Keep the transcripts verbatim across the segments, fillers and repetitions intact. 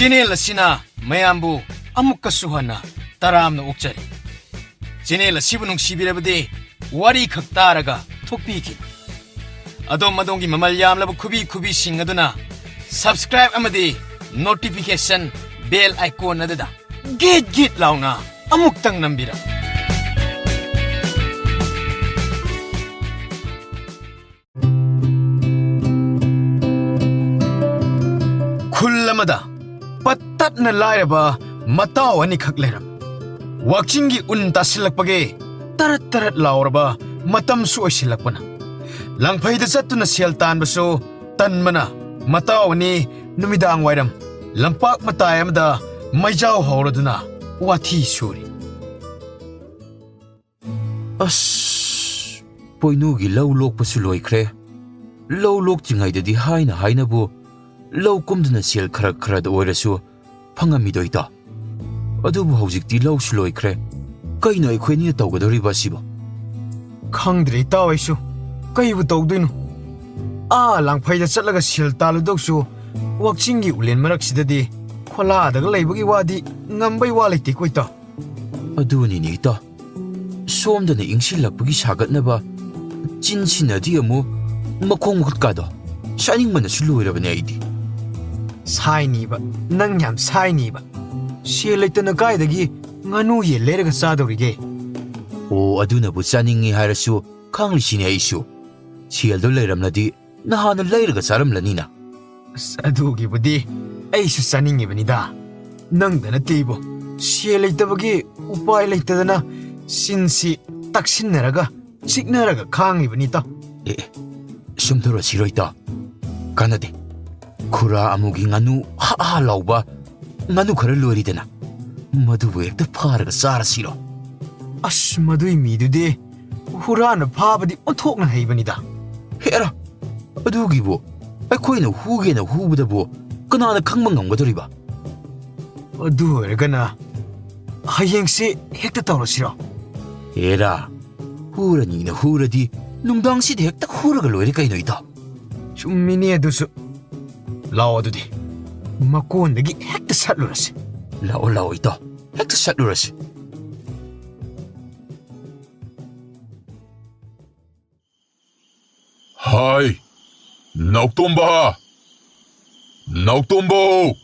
Channel ꯑꯁꯤꯅ ꯃꯌꯥꯝꯕꯨ ꯑꯃꯨꯛꯀꯁꯨ ꯍꯟꯅ ꯇꯔꯥꯝꯅ ꯑꯣꯛꯆꯔꯤ꯫ ꯆꯦꯅꯦꯜ ꯑꯁꯤꯕꯨ ꯅꯨꯡꯁꯤꯕꯤꯔꯕꯗꯤ ꯋꯥꯔꯤ ꯈꯛ ꯇꯥꯔꯒ ꯊꯣꯛꯄꯤꯈꯤꯅꯤ꯫ ꯑꯗꯣꯝ ꯑꯗꯣꯝꯒꯤ ꯃꯃꯜ ꯌꯥꯝꯂꯕ ꯈꯨꯕꯤ ꯈꯨꯕꯤꯁꯤꯡ ꯑꯗꯨꯅ subscribe ꯑꯃꯗꯤ notification bell icon ꯑꯗꯨꯗ ꯒꯤꯠ ꯒꯤꯠ ꯂꯥꯎꯅ ꯑꯃꯨꯛꯇꯪ ꯅꯝꯕꯤꯔꯝꯃꯨ꯫ ꯈꯨꯜ ꯑꯃꯗ ꯄꯠꯇꯠꯅ ꯂꯥꯏꯔꯕ ꯃꯇꯥꯎ ꯑꯅꯤꯈꯛ ꯂꯩꯔꯝꯃꯤ꯫ ꯋꯥꯛꯆꯤꯡꯒꯤ ꯎꯟ ꯇꯥꯁꯤꯜꯂꯛꯄꯒꯤ ꯇꯔꯠ ꯇꯔꯠ ꯂꯥꯎꯔꯕ ꯃꯇꯝꯁꯨ ꯑꯣꯏꯁꯤꯜꯂꯛꯄꯅ, ꯂꯪꯐꯩꯗ ꯆꯠꯇꯨꯅ ꯁꯦꯜ ꯇꯥꯟꯕꯁꯨ ꯇꯟꯕꯅ, ꯃꯇꯥꯎ ꯑꯅꯤ ꯅꯨꯃꯤꯗꯥꯡ ꯋꯥꯏꯔꯝ ꯂꯝꯄꯥꯛ ꯃꯇꯥꯏ ꯑꯃꯗ ꯃꯩꯖꯥꯎ ꯍꯧꯔꯗꯨꯅ ꯋꯥꯊꯤ ꯁꯨꯔꯤ꯫ ꯑꯁ, ꯄꯣꯏꯅꯨꯒꯤ ꯂꯧ ꯂꯣꯛꯄꯁꯨ ꯂꯣꯏꯈ꯭ꯔꯦ꯫ ꯂꯧ ꯂꯣꯛꯇ꯭ꯔꯤꯉꯩꯗꯗꯤ ꯍꯥꯏꯅ ꯍꯥꯏꯅꯕꯨ ꯂꯧ ꯀꯨꯝꯗꯨꯅ ꯁꯦꯜ ꯈꯔ ꯈꯔꯗ ꯑꯣꯏꯔꯁꯨ ꯐꯪꯉꯝꯃꯤꯗꯣ, ꯏꯇꯥꯎ꯫ ꯑꯗꯨꯕꯨ ꯍꯧꯖꯤꯛꯇꯤ ꯂꯧꯁꯨ ꯂꯣꯏꯈ꯭ꯔꯦ꯫ ꯀꯩꯅꯣ ꯑꯩꯈꯣꯏ ꯑꯅꯤꯅ ꯇꯧꯒꯗꯧꯔꯤꯕ ꯑꯁꯤꯕꯣ? ꯈꯪꯗ꯭ꯔꯦ, ꯏꯇꯥꯎ, ꯑꯩꯁꯨ ꯀꯩꯕꯨ ꯇꯧꯗꯣꯏꯅꯣ꯫ ꯑꯥ ꯂꯥꯡꯐꯩꯗ ꯆꯠꯂꯒ ꯁꯦꯜ ꯇꯥꯜꯂꯨꯗꯧꯁꯨ, ꯋꯥꯛꯆꯤꯡꯒꯤ ꯎꯂꯦꯟ ꯃꯔꯛꯁꯤꯗꯗꯤ ꯈꯣꯂꯥꯗꯒ ꯂꯩꯕꯒꯤ ꯋꯥꯗꯤ ꯉꯝꯕꯩ ꯋꯥ ꯂꯩꯇꯦꯀꯣ, ꯏꯇꯥꯎ꯫ ꯑꯗꯨꯅꯤꯅꯦ, ꯏꯇꯥꯎ꯫ ꯁꯣꯝꯗꯅ ꯏꯪꯁꯤꯜꯂꯛꯄꯒꯤ ꯁꯥꯒꯠꯅꯕ, ꯆꯤꯟꯁꯤꯅꯗꯤ ꯑꯃꯨꯛ ꯃꯈꯣꯡ ꯃꯈꯨꯠꯀꯥꯗꯣ ꯁꯥꯏꯅꯤꯡꯕꯅꯁꯨ ꯂꯣꯏꯔꯕꯅꯦ ꯑꯩꯗꯤ꯫ ꯁꯥꯏꯅꯤꯕ, ꯅꯪ ꯌꯥꯝ ꯁꯥꯏꯅꯤꯕ꯫ ꯁꯦꯜ ꯂꯩꯇꯅ ꯀꯥꯏꯗꯒꯤ ꯉꯥꯅꯨ ꯌꯦꯟ ꯂꯩꯔꯒ ꯆꯥꯗꯧꯔꯤꯒꯦ? ꯑꯣ, ꯑꯗꯨꯅꯕꯨ ꯆꯥꯅꯤꯡꯉꯤ ꯍꯥꯏꯔꯁꯨ ꯈꯥꯡꯂꯤꯁꯤꯅꯦ ꯑꯩꯁꯨ꯫ ꯁꯦꯜꯗꯣ ꯂꯩꯔꯝꯂꯗꯤ ꯅꯍꯥꯟꯅ ꯂꯩꯔꯒ ꯆꯥꯔꯝꯂꯅꯤꯅ꯫ ꯑꯁ, ꯑꯗꯨꯒꯤꯕꯨꯗꯤ ꯑꯩꯁꯨ ꯆꯥꯅꯤꯡꯉꯤꯕꯅꯤꯗ꯫ ꯅꯪꯗ ꯅꯠꯇꯦ ꯏꯕꯣ, ꯁꯦꯜ ꯂꯩꯇꯕꯒꯤ ꯎꯄꯥꯏ ꯂꯩꯇꯗꯅ ꯆꯤꯟꯁꯤ ꯇꯛꯁꯤꯟꯅꯔꯒ ꯆꯤꯛꯅꯔꯒ ꯈꯥꯡꯂꯤꯕꯅꯤ, ꯏꯇꯥꯎ꯫ ꯑꯦ, ꯑꯦ, ꯁꯨꯝ ꯇꯧꯔꯁꯤꯔꯣ, ꯏꯇꯥꯎ? ꯀꯥꯟꯅꯗꯦ꯫ ꯈꯨꯔꯥ ꯑꯃꯨꯒꯤ ꯉꯥꯅꯨ ꯍꯥ ꯍꯥ ꯂꯥꯎꯕ ꯉꯥꯅꯨ ꯈꯔ ꯂꯣꯏꯔꯤꯗꯅ, ꯃꯗꯨꯕꯨ ꯍꯦꯛꯇ ꯐꯥꯔꯒ ꯆꯥꯔꯁꯤꯔꯣ? ꯑꯁ, ꯃꯗꯨꯏ ꯃꯤꯗꯨꯗꯤ ꯍꯨꯔꯥꯟꯅ ꯐꯥꯕꯗꯤ ꯑꯣꯟꯊꯣꯛꯅ ꯍꯩꯕꯅꯤꯗ꯫ ꯍꯦꯔꯥ, ꯑꯗꯨꯒꯤꯕꯨ ꯑꯩꯈꯣꯏꯅ ꯍꯨꯒꯦꯅ ꯍꯨꯕꯗꯕꯨ ꯀꯅꯥꯅ ꯈꯪꯕ ꯉꯝꯒꯗꯧꯔꯤꯕ? ꯑꯗꯨ ꯑꯣꯏꯔꯒꯅ ꯍꯌꯦꯡꯁꯦ ꯍꯦꯛꯇ ꯇꯧꯔꯁꯤꯔꯣ? ꯍꯦꯔꯥ, ꯍꯨꯔꯅꯤꯅ ꯍꯨꯔꯗꯤ ꯅꯨꯡꯗꯥꯡꯁꯤꯗ ꯍꯦꯛꯇ ꯍꯨꯔꯒ ꯂꯣꯏꯔꯦ ꯀꯩꯅꯣ, ꯏꯇꯥꯎ꯫ ꯆꯨꯝꯃꯤꯅꯦ ꯑꯗꯨꯁꯨ꯫ ꯂꯥꯛꯑꯣ ꯑꯗꯨꯗꯤ꯫ ꯃꯀꯣꯟꯗꯒꯤ ꯍꯦꯛꯇ ꯁꯠꯂꯨꯔꯁꯤ꯫ ꯂꯥꯛꯑꯣ, ꯂꯥꯛꯑꯣ, ꯏꯇꯥꯎ꯫ ꯍꯦꯛꯇ ꯁꯠꯂꯨꯔꯁꯤ꯫ ꯍꯥꯏ, ꯅꯥꯎꯇꯣꯝꯕ! ꯅꯥꯎꯇꯣꯝꯕꯧ!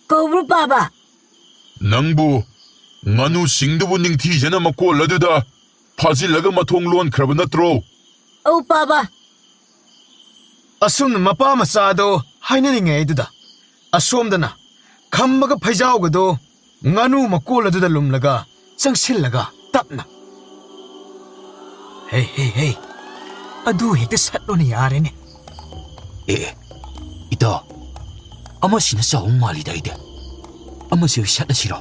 ꯀꯧꯕ꯭ꯔꯣ, ꯄꯥꯕ? ꯅꯪꯕꯨ ꯉꯥꯅꯨꯁꯤꯡꯗꯨꯕꯨ ꯅꯤꯡꯊꯤꯖꯅ ꯃꯀꯣꯜ ꯑꯗꯨꯗ ꯐꯥꯖꯤꯜꯂꯒ ꯃꯊꯣꯡ ꯂꯣꯟꯈ꯭ꯔꯕ ꯅꯠꯇ꯭ꯔꯣ? ꯑꯧ, ꯄꯥꯕ꯫ ꯑꯁꯨꯝꯅ ꯃꯄꯥ ꯃꯆꯥꯗꯣ ꯍꯥꯏꯅꯔꯤꯉꯩꯗꯨꯗ, ꯑꯁꯣꯝꯗꯅ ꯈꯝꯕꯒ ꯐꯩꯖꯥꯎꯒꯗꯣ ꯉꯥꯅꯨ ꯃꯀꯣꯜ ꯑꯗꯨꯗ ꯂꯨꯝꯂꯒ ꯆꯪꯁꯤꯜꯂꯒ ꯇꯞꯅ, "ꯍꯦ, ꯍꯦ, ꯍꯦ, ꯑꯗꯨ ꯍꯦꯛꯇ ꯁꯠꯂꯣꯅꯦ, ꯌꯥꯔꯦꯅꯦ꯫" ꯑꯦ, ꯑꯦ, ꯏꯇꯥꯎ, ꯑꯃꯁꯤꯅ ꯆꯥꯎꯕ ꯃꯥꯜꯂꯤꯗ ꯑꯩꯗꯤ꯫ ꯑꯃꯁꯤ ꯑꯣꯏ ꯁꯠꯂꯁꯤꯔꯣ?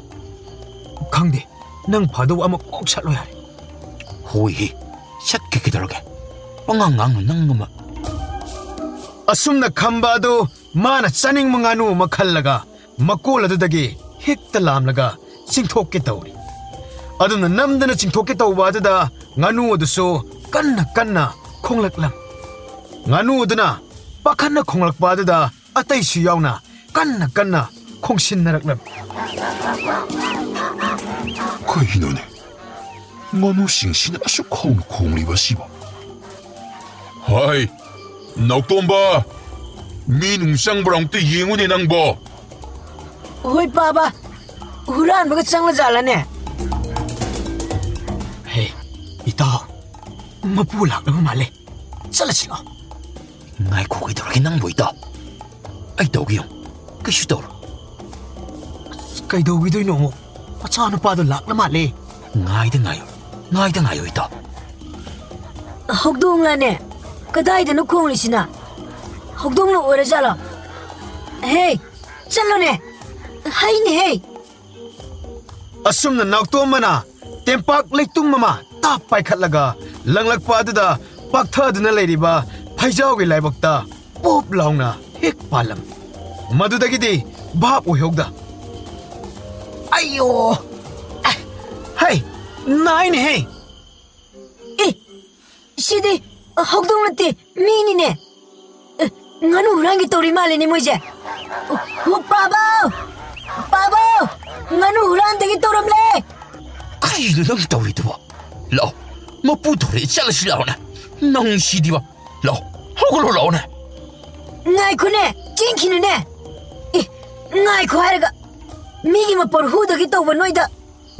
ꯈꯪꯗꯦ, ꯅꯪ ꯐꯥꯗꯧꯕ ꯑꯃ ꯀꯣꯛ ꯁꯠꯂꯣ ꯌꯥꯔꯦ꯫ ꯍꯣꯏ ꯍꯦ, ꯁꯠꯀꯦ ꯀꯩꯗꯧꯔꯒꯦ? ꯄꯉꯥꯡ ꯉꯥꯡꯅꯨ ꯅꯪ ꯑꯃ꯫ ꯑꯁꯨꯝꯅ ꯈꯝꯕ ꯑꯗꯨ ꯃꯥꯅ ꯆꯥꯅꯤꯡꯕ ꯉꯥꯅꯨ ꯑꯃ ꯈꯜꯂꯒ ꯃꯀꯣꯜ ꯑꯗꯨꯗꯒꯤ ꯍꯦꯛꯇ ꯂꯥꯝꯂꯒ ꯆꯤꯡꯊꯣꯛꯀꯦ ꯇꯧꯔꯤ꯫ ꯑꯗꯨꯅ ꯅꯝꯗꯅ ꯆꯤꯡꯊꯣꯛꯀꯦ ꯇꯧꯕ ꯑꯗꯨꯗ ꯉꯥꯅꯨ ꯑꯗꯨꯁꯨ ꯀꯟꯅ ꯀꯟꯅ ꯈꯣꯡꯂꯛꯂꯝ꯫ ꯉꯥꯅꯨ ꯑꯗꯨꯅ ꯄꯥꯈꯠꯅ ꯈꯣꯡꯂꯛꯄ ꯑꯗꯨꯗ ꯑꯇꯩꯁꯨ ꯌꯥꯎꯅ ꯀꯟꯅ ꯀꯟꯅ ꯈꯣꯡꯁꯤꯟꯅꯔꯛꯂꯝꯃꯤ꯫ ꯀꯩꯅꯣꯅꯦ? ꯉꯥꯅꯨꯁꯤꯡꯁꯤꯅ ꯑꯁꯨꯛ ꯍꯧꯅ ꯈꯣꯡꯂꯤꯕ ꯑꯁꯤꯕꯣ? ꯍꯥꯏ, ꯅꯥꯎꯇꯣꯝꯕ! ꯃꯤ ꯅꯨꯡ ꯆꯪꯕ꯭ꯔꯥ ꯑꯃꯨꯛꯇ ꯌꯦꯡꯉꯨꯅꯦ ꯅꯪꯕꯣ꯫ ꯍꯣꯏ, ꯄꯥꯕ꯫ ꯍꯨꯔꯥꯟꯕꯒ ꯆꯪꯉꯖꯥꯠꯂꯅꯦ? ꯍꯦ, ꯏꯇꯥꯎ, ꯃꯄꯨ ꯂꯥꯛꯂꯕ ꯃꯥꯜꯂꯦ꯫ ꯆꯠꯂꯁꯤ ꯂꯥꯎ꯫ ꯉꯥꯏꯈꯣ, ꯀꯩꯗꯧꯔꯒꯦ ꯅꯪꯕꯨ, ꯏꯇꯥꯎ? ꯑꯩ ꯇꯧꯒꯦ ꯌꯦꯡꯉꯨ꯫ ꯀꯩꯁꯨ ꯇꯧꯔꯣꯏ꯫ ꯑꯁ, ꯀꯩꯗꯧꯈꯤꯗꯣꯏꯅꯣ ꯑꯃꯨꯛ? ꯃꯆꯥꯅꯨꯄꯥꯗꯣ ꯂꯥꯛꯂ ꯃꯥꯜꯂꯦ꯫ ꯉꯥꯏꯗ ꯉꯥꯏꯌꯣ꯫ ꯉꯥꯏꯗ ꯉꯥꯏꯌꯣ, ꯏꯇꯥꯎ꯫ ꯍꯧꯗꯣꯡꯂꯅꯦ? ꯀꯗꯥꯏꯗꯅꯣ ꯈꯣꯡꯂꯤꯁꯤꯅ? ꯍꯧꯗꯣꯡꯅ ꯑꯣꯏꯔꯖꯥꯠꯂꯣ? ꯍꯦ, ꯆꯠꯂꯣꯅꯦ꯫ ꯍꯩꯅꯦ ꯍꯦ꯫ ꯑꯁꯨꯝꯅ ꯅꯥꯎꯇꯣꯝꯕꯅ ꯇꯦꯝꯄꯥꯛ ꯂꯩꯇꯨꯝ ꯑꯃ ꯇꯥꯞ ꯄꯥꯏꯈꯠꯂꯒ ꯂꯪꯂꯛꯄ ꯑꯗꯨꯗ ꯄꯥꯛꯊꯗꯨꯅ ꯂꯩꯔꯤꯕ ꯐꯩꯖꯥꯎꯒꯤ ꯂꯥꯏꯕꯛꯇ ꯄꯣꯞ ꯂꯥꯎꯅ ꯍꯦꯛ ꯄꯥꯜꯂꯝꯃꯤ꯫ ꯃꯗꯨꯗꯒꯤꯗꯤ ꯚꯥꯞ ꯑꯣꯏꯍꯧꯗ꯫ ꯑꯩꯌꯣ! ꯑꯦ, ꯍꯩ! ꯅꯥꯏꯅꯦꯍꯦ! ꯑꯦ, ꯁꯤꯗꯤ ꯍꯧꯗꯣꯡ ꯅꯠꯇꯦ, ꯃꯤꯅꯤꯅꯦ꯫ ꯑꯦ, ꯉꯥꯅꯨ ꯍꯨꯔꯥꯟꯒꯦ ꯇꯧꯔꯤ ꯃꯥꯜꯂꯦꯅꯦ ꯃꯣꯏꯁꯦ꯫ ꯄꯥꯕ! ꯄꯥꯕ! ꯉꯥꯅꯨ ꯍꯨꯔꯥꯟꯗꯒꯤ ꯇꯧꯔꯝꯂꯦ! ꯀꯔꯤꯅꯣ ꯅꯪ ꯇꯧꯔꯤꯗꯨꯕꯣ? ꯂꯥꯛꯑꯣ, ꯃꯄꯨ ꯊꯣꯔꯛꯑꯦ, ꯆꯠꯂꯁꯤ ꯂꯥꯛꯑꯣꯅꯦ꯫ ꯅꯪ ꯁꯤꯗꯤꯕ꯫ ꯂꯥꯛꯑꯣ, ꯍꯧꯒꯠꯂꯣ ꯂꯥꯛꯑꯣꯅꯦ꯫ ꯉꯥꯏꯈꯣꯅꯦ, ꯆꯦꯟꯈꯤꯅꯨꯅꯦ꯫ ꯑꯦ, ꯉꯥꯏꯈꯣ ꯍꯥꯏꯔꯒ ꯃꯤꯒꯤ ꯃꯄꯣꯠ ꯍꯨꯗꯒꯤ ꯇꯧꯕ ꯅꯣꯏꯗ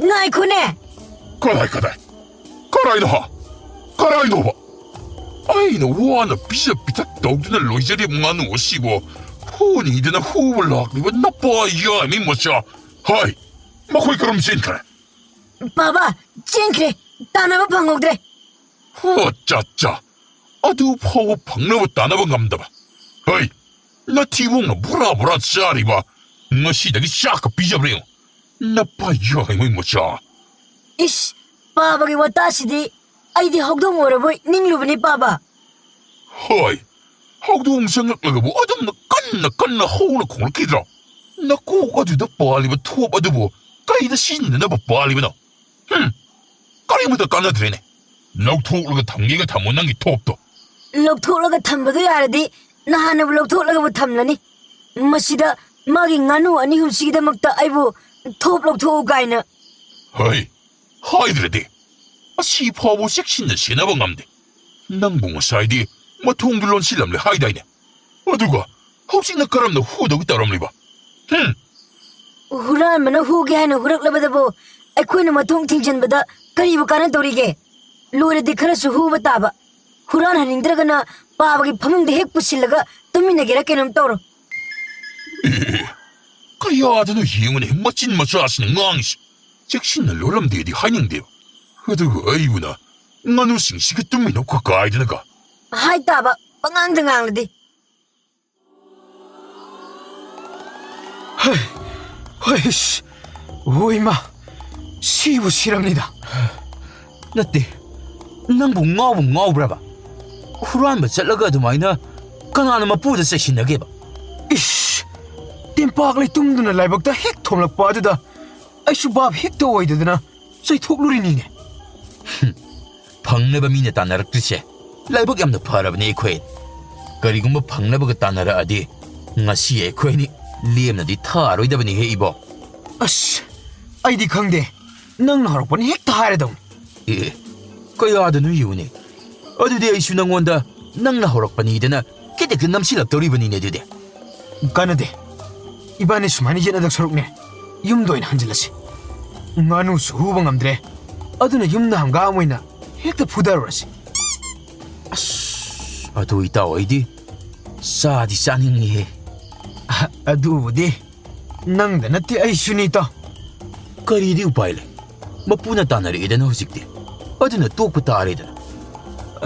ꯉꯥꯏꯈꯣꯅꯦ꯫ ꯀꯗꯥꯏ, ꯀꯗꯥꯏ? ꯀꯗꯥꯏꯗ ꯍꯥ? ꯀꯗꯥꯏꯗꯣꯕ? ꯑꯩꯅ ꯋꯥꯅ ꯄꯤꯖ ꯄꯤꯊꯛ ꯇꯧꯗꯨꯅ ꯂꯣꯏꯖꯔꯤꯕ ꯉꯥꯅꯨ ꯑꯁꯤꯕꯨ ꯍꯨꯅꯤꯗꯅ ꯍꯨꯕ ꯂꯥꯛꯂꯤꯕ ꯅꯄꯥ ꯌꯥꯏꯃꯤ ꯃꯆꯥ꯫ ꯍꯥꯏ, ꯃꯈꯣꯏ ꯀꯔꯝ ꯆꯦꯟꯈ꯭ꯔꯦ? ꯄꯥꯕ, ꯆꯦꯟꯈ꯭ꯔꯦ꯫ ꯇꯥꯟꯅꯕ ꯐꯪꯍꯧꯗ꯭ꯔꯦ꯫ ꯍꯣ, ꯆꯥ, ꯆꯥ꯫ ꯑꯗꯨ ꯐꯥꯎꯕ ꯐꯪꯅꯕ ꯇꯥꯟꯅꯕ ꯉꯝꯗꯕ꯫ ꯍꯩ, ꯅꯊꯤꯕꯣꯡꯅ ꯕꯣꯔꯥ ꯕꯣꯔꯥ ꯆꯥꯔꯤꯕ꯫ ꯉꯁꯤꯗꯒꯤ ꯆꯥꯛꯀ ꯄꯤꯖꯕ꯭ꯔꯥ ꯌꯦꯡꯉꯨ꯫ ꯅꯄꯥ ꯌꯥꯏꯃꯩ ꯃꯆꯥ꯫ ꯏꯁ, ꯄꯥꯕꯒꯤ ꯋꯥꯇꯥꯁꯤꯗꯤ ꯑꯩꯗꯤ ꯍꯧꯗꯣꯡ ꯑꯣꯏꯔꯕꯣꯏ ꯅꯤꯡꯂꯨꯕꯅꯤ, ꯄꯥꯕ꯫ ꯍꯣꯏ, ꯍꯧꯗꯣꯡ ꯆꯪꯂꯛꯂꯒꯕꯨ ꯑꯗꯨꯝꯅ ꯀꯟꯅ ꯀꯟꯅ ꯍꯧꯅ ꯈꯣꯡꯂꯛꯈꯤꯗ꯭ꯔꯣ? ꯅꯀꯣꯛ ꯑꯗꯨꯗ ꯄꯥꯜꯂꯤꯕ ꯊꯣꯞ ꯑꯗꯨꯕꯨ ꯀꯩꯗ ꯁꯤꯖꯤꯟꯅꯅꯕ ꯄꯥꯜꯂꯤꯕꯅꯣ? ꯍꯨꯝ, ꯀꯔꯤꯃꯇ ꯀꯥꯟꯅꯗ꯭ꯔꯦꯅꯦ꯫ ꯂꯧꯊꯣꯛꯂꯒ ꯊꯝꯒꯦꯒ ꯊꯝꯃꯣ ꯅꯪꯒꯤ ꯊꯣꯞꯇꯣ꯫ ꯂꯧꯊꯣꯛꯂꯒ ꯊꯝꯕꯗꯣ ꯌꯥꯔꯗꯤ ꯅꯍꯥꯟꯅꯕꯨ ꯂꯧꯊꯣꯛꯂꯒꯕꯨ ꯊꯝꯂꯅꯤ꯫ ꯃꯁꯤꯗ ꯃꯥꯒꯤ ꯉꯥꯅꯨ ꯑꯅꯤ ꯑꯍꯨꯝꯁꯤꯒꯤꯗꯃꯛꯇ ꯑꯩꯕꯨ ꯊꯣꯞ ꯂꯧꯊꯣꯛꯎ ꯀꯥꯏꯅ꯫ ꯍꯩ, ꯍꯥꯏꯗ꯭ꯔꯗꯤ꯫ ꯑꯁꯤ ꯐꯥꯎꯕ ꯆꯦꯛꯁꯤꯟꯅ ꯁꯦꯟꯅꯕ ꯉꯝꯗꯦ꯫ ꯅꯪꯕꯨ ꯉꯁꯥꯏꯗꯤ ꯃꯊꯣꯡꯗꯨ ꯂꯣꯟꯁꯤꯜꯂꯝꯂꯦ ꯍꯥꯏꯗꯥꯏꯅꯦ? ꯑꯗꯨꯒ ꯍꯧꯖꯤꯛꯅ ꯀꯔꯝꯅ ꯍꯨꯗꯧꯒꯤ ꯇꯧꯔꯝꯂꯤꯕ? ꯍꯨꯝ! ꯍꯨꯔꯥꯟꯕꯅ ꯍꯨꯒꯦ ꯍꯥꯏꯅ ꯍꯨꯔꯛꯂꯕꯗꯕꯨ ꯑꯩꯈꯣꯏꯅ ꯃꯊꯣꯡ ꯊꯤꯡꯖꯤꯟꯕꯗ ꯀꯔꯤꯕꯨ ꯀꯥꯟꯅꯗꯧꯔꯤꯒꯦ? ꯂꯣꯏꯔꯗꯤ ꯈꯔꯁꯨ ꯍꯨꯕ ꯇꯥꯕ꯫ ꯍꯨꯔꯥꯟꯍꯟꯅꯤꯡꯗ꯭ꯔꯒꯅ ꯄꯥꯕꯒꯤ ꯐꯃꯨꯡꯗ ꯍꯦꯛ ꯄꯨꯁꯤꯜꯂꯒ ꯇꯨꯝꯃꯤꯟꯅꯒꯦꯔꯥ ꯀꯩꯅꯣꯝ ꯇꯧꯔꯣ꯫ ꯑꯦ, ꯀꯌꯥꯗꯅꯣ ꯌꯦꯡꯉꯨꯅꯦ, ꯃꯆꯤꯟ ꯃꯆꯥꯁꯤꯅ ꯉꯥꯡꯉꯤꯁꯦ꯫ ꯆꯦꯛꯁꯤꯟꯅ ꯂꯣꯜꯂꯝꯗꯦꯗꯤ ꯍꯥꯏꯅꯤꯡꯗꯦꯕ꯫ ꯑꯗꯨꯒ ꯑꯩꯕꯨꯅ ꯉꯥꯅꯨꯁꯤꯡꯁꯤꯒ ꯇꯨꯝꯃꯤꯟꯅꯧ ꯀꯀꯥꯏꯗꯅꯒ꯫ ꯍꯥꯏ ꯇꯥꯕ, ꯄꯉꯥꯡꯗ ꯉꯥꯡꯂꯗꯤ꯫ ꯍꯩ, ꯍꯩꯁ, ꯍꯣꯏꯃ, ꯁꯤꯕꯨ ꯁꯤꯔꯝꯅꯤꯗ꯫ ꯅꯠꯇꯦ, ꯅꯪꯕꯨ ꯉꯥꯎꯕꯨ ꯉꯥꯎꯕ꯭ꯔꯕ? ꯍꯨꯔꯥꯟꯕ ꯆꯠꯂꯒ ꯑꯗꯨꯃꯥꯏꯅ ꯀꯅꯥꯅ ꯃꯄꯨꯗ ꯆꯩꯁꯤꯟꯅꯒꯦꯕ? ꯏꯁ, ꯇꯦꯝꯄꯥꯛ ꯂꯩꯇꯨꯝꯗꯨꯅ ꯂꯥꯏꯕꯛꯇ ꯍꯦꯛ ꯊꯣꯝꯂꯛꯄ ꯑꯗꯨꯗ ꯑꯩꯁꯨ ꯚꯥꯞ ꯍꯦꯛꯇ ꯑꯣꯏꯗꯗꯅ ꯆꯩꯊꯣꯛꯂꯨꯔꯤꯅꯤꯅꯦ꯫ ꯍꯨꯝ, ꯐꯪꯅꯕ ꯃꯤꯅ ꯇꯥꯟꯅꯔꯛꯇ꯭ꯔꯤꯁꯦ ꯂꯥꯏꯕꯛ ꯌꯥꯝꯅ ꯐꯔꯕꯅꯦ ꯑꯩꯈꯣꯏ꯫ ꯀꯔꯤꯒꯨꯝꯕ ꯐꯪꯅꯕꯒ ꯇꯥꯟꯅꯔꯛꯑꯗꯤ ꯉꯁꯤ ꯑꯩꯈꯣꯏꯅꯤ ꯂꯦꯝꯅꯗꯤ ꯊꯥꯔꯣꯏꯗꯕꯅꯤꯍꯦ ꯏꯕꯣ꯫ ꯑꯁ, ꯑꯩꯗꯤ ꯈꯪꯗꯦ꯫ ꯅꯪꯅ ꯍꯧꯔꯛꯄꯅꯤ ꯍꯦꯛꯇ ꯍꯥꯏꯔꯗꯧꯅꯤ꯫ ꯑꯦ, ꯀꯌꯥꯗꯅꯣ ꯌꯦꯡꯉꯨꯅꯦ꯫ ꯑꯗꯨꯗꯤ ꯑꯩꯁꯨ ꯅꯪꯉꯣꯟꯗ ꯅꯪꯅ ꯍꯧꯔꯛꯄꯅꯤꯗꯅ ꯈꯤꯇ ꯈꯤꯇ ꯅꯝꯁꯤꯜꯂꯛꯇꯧꯔꯤꯕꯅꯤꯅꯦ ꯑꯗꯨꯗꯤ꯫ ꯀꯥꯟꯅꯗꯦ꯫ ꯏꯕꯥꯅꯤ ꯁꯨꯃꯥꯏꯅ ꯌꯦꯠꯅꯗꯧ ꯁꯔꯨꯛꯅꯦ, ꯌꯨꯝꯗ ꯑꯣꯏꯅ ꯍꯟꯖꯤꯜꯂꯁꯤ꯫ ꯉꯥꯅꯨꯁꯨ ꯍꯨꯕ ꯉꯝꯗ꯭ꯔꯦ꯫ ꯑꯗꯨꯅ ꯌꯨꯝꯗ ꯍꯪꯒꯥꯝ ꯑꯣꯏꯅ ꯍꯦꯛꯇ ꯐꯨꯗꯔꯨꯔꯁꯤ꯫ ꯑꯁ, ꯑꯗꯨ ꯏꯇꯥꯎ ꯑꯩꯗꯤ ꯆꯥꯗꯤ ꯆꯥꯅꯤꯡꯉꯤꯍꯦ꯫ ꯑ-, ꯑꯗꯨꯕꯨꯗꯤ ꯅꯪꯗ ꯅꯠꯇꯦ, ꯑꯩꯁꯨꯅꯤ, ꯏꯇꯥꯎ꯫ ꯀꯔꯤꯗꯤ ꯎꯄꯥꯏ ꯂꯩ? ꯃꯄꯨꯅ ꯇꯥꯟꯅꯔꯛꯑꯦꯗꯅ ꯍꯧꯖꯤꯛꯇꯤ꯫ ꯑꯗꯨꯅ ꯇꯣꯛꯄ ꯇꯥꯔꯦꯗꯅ꯫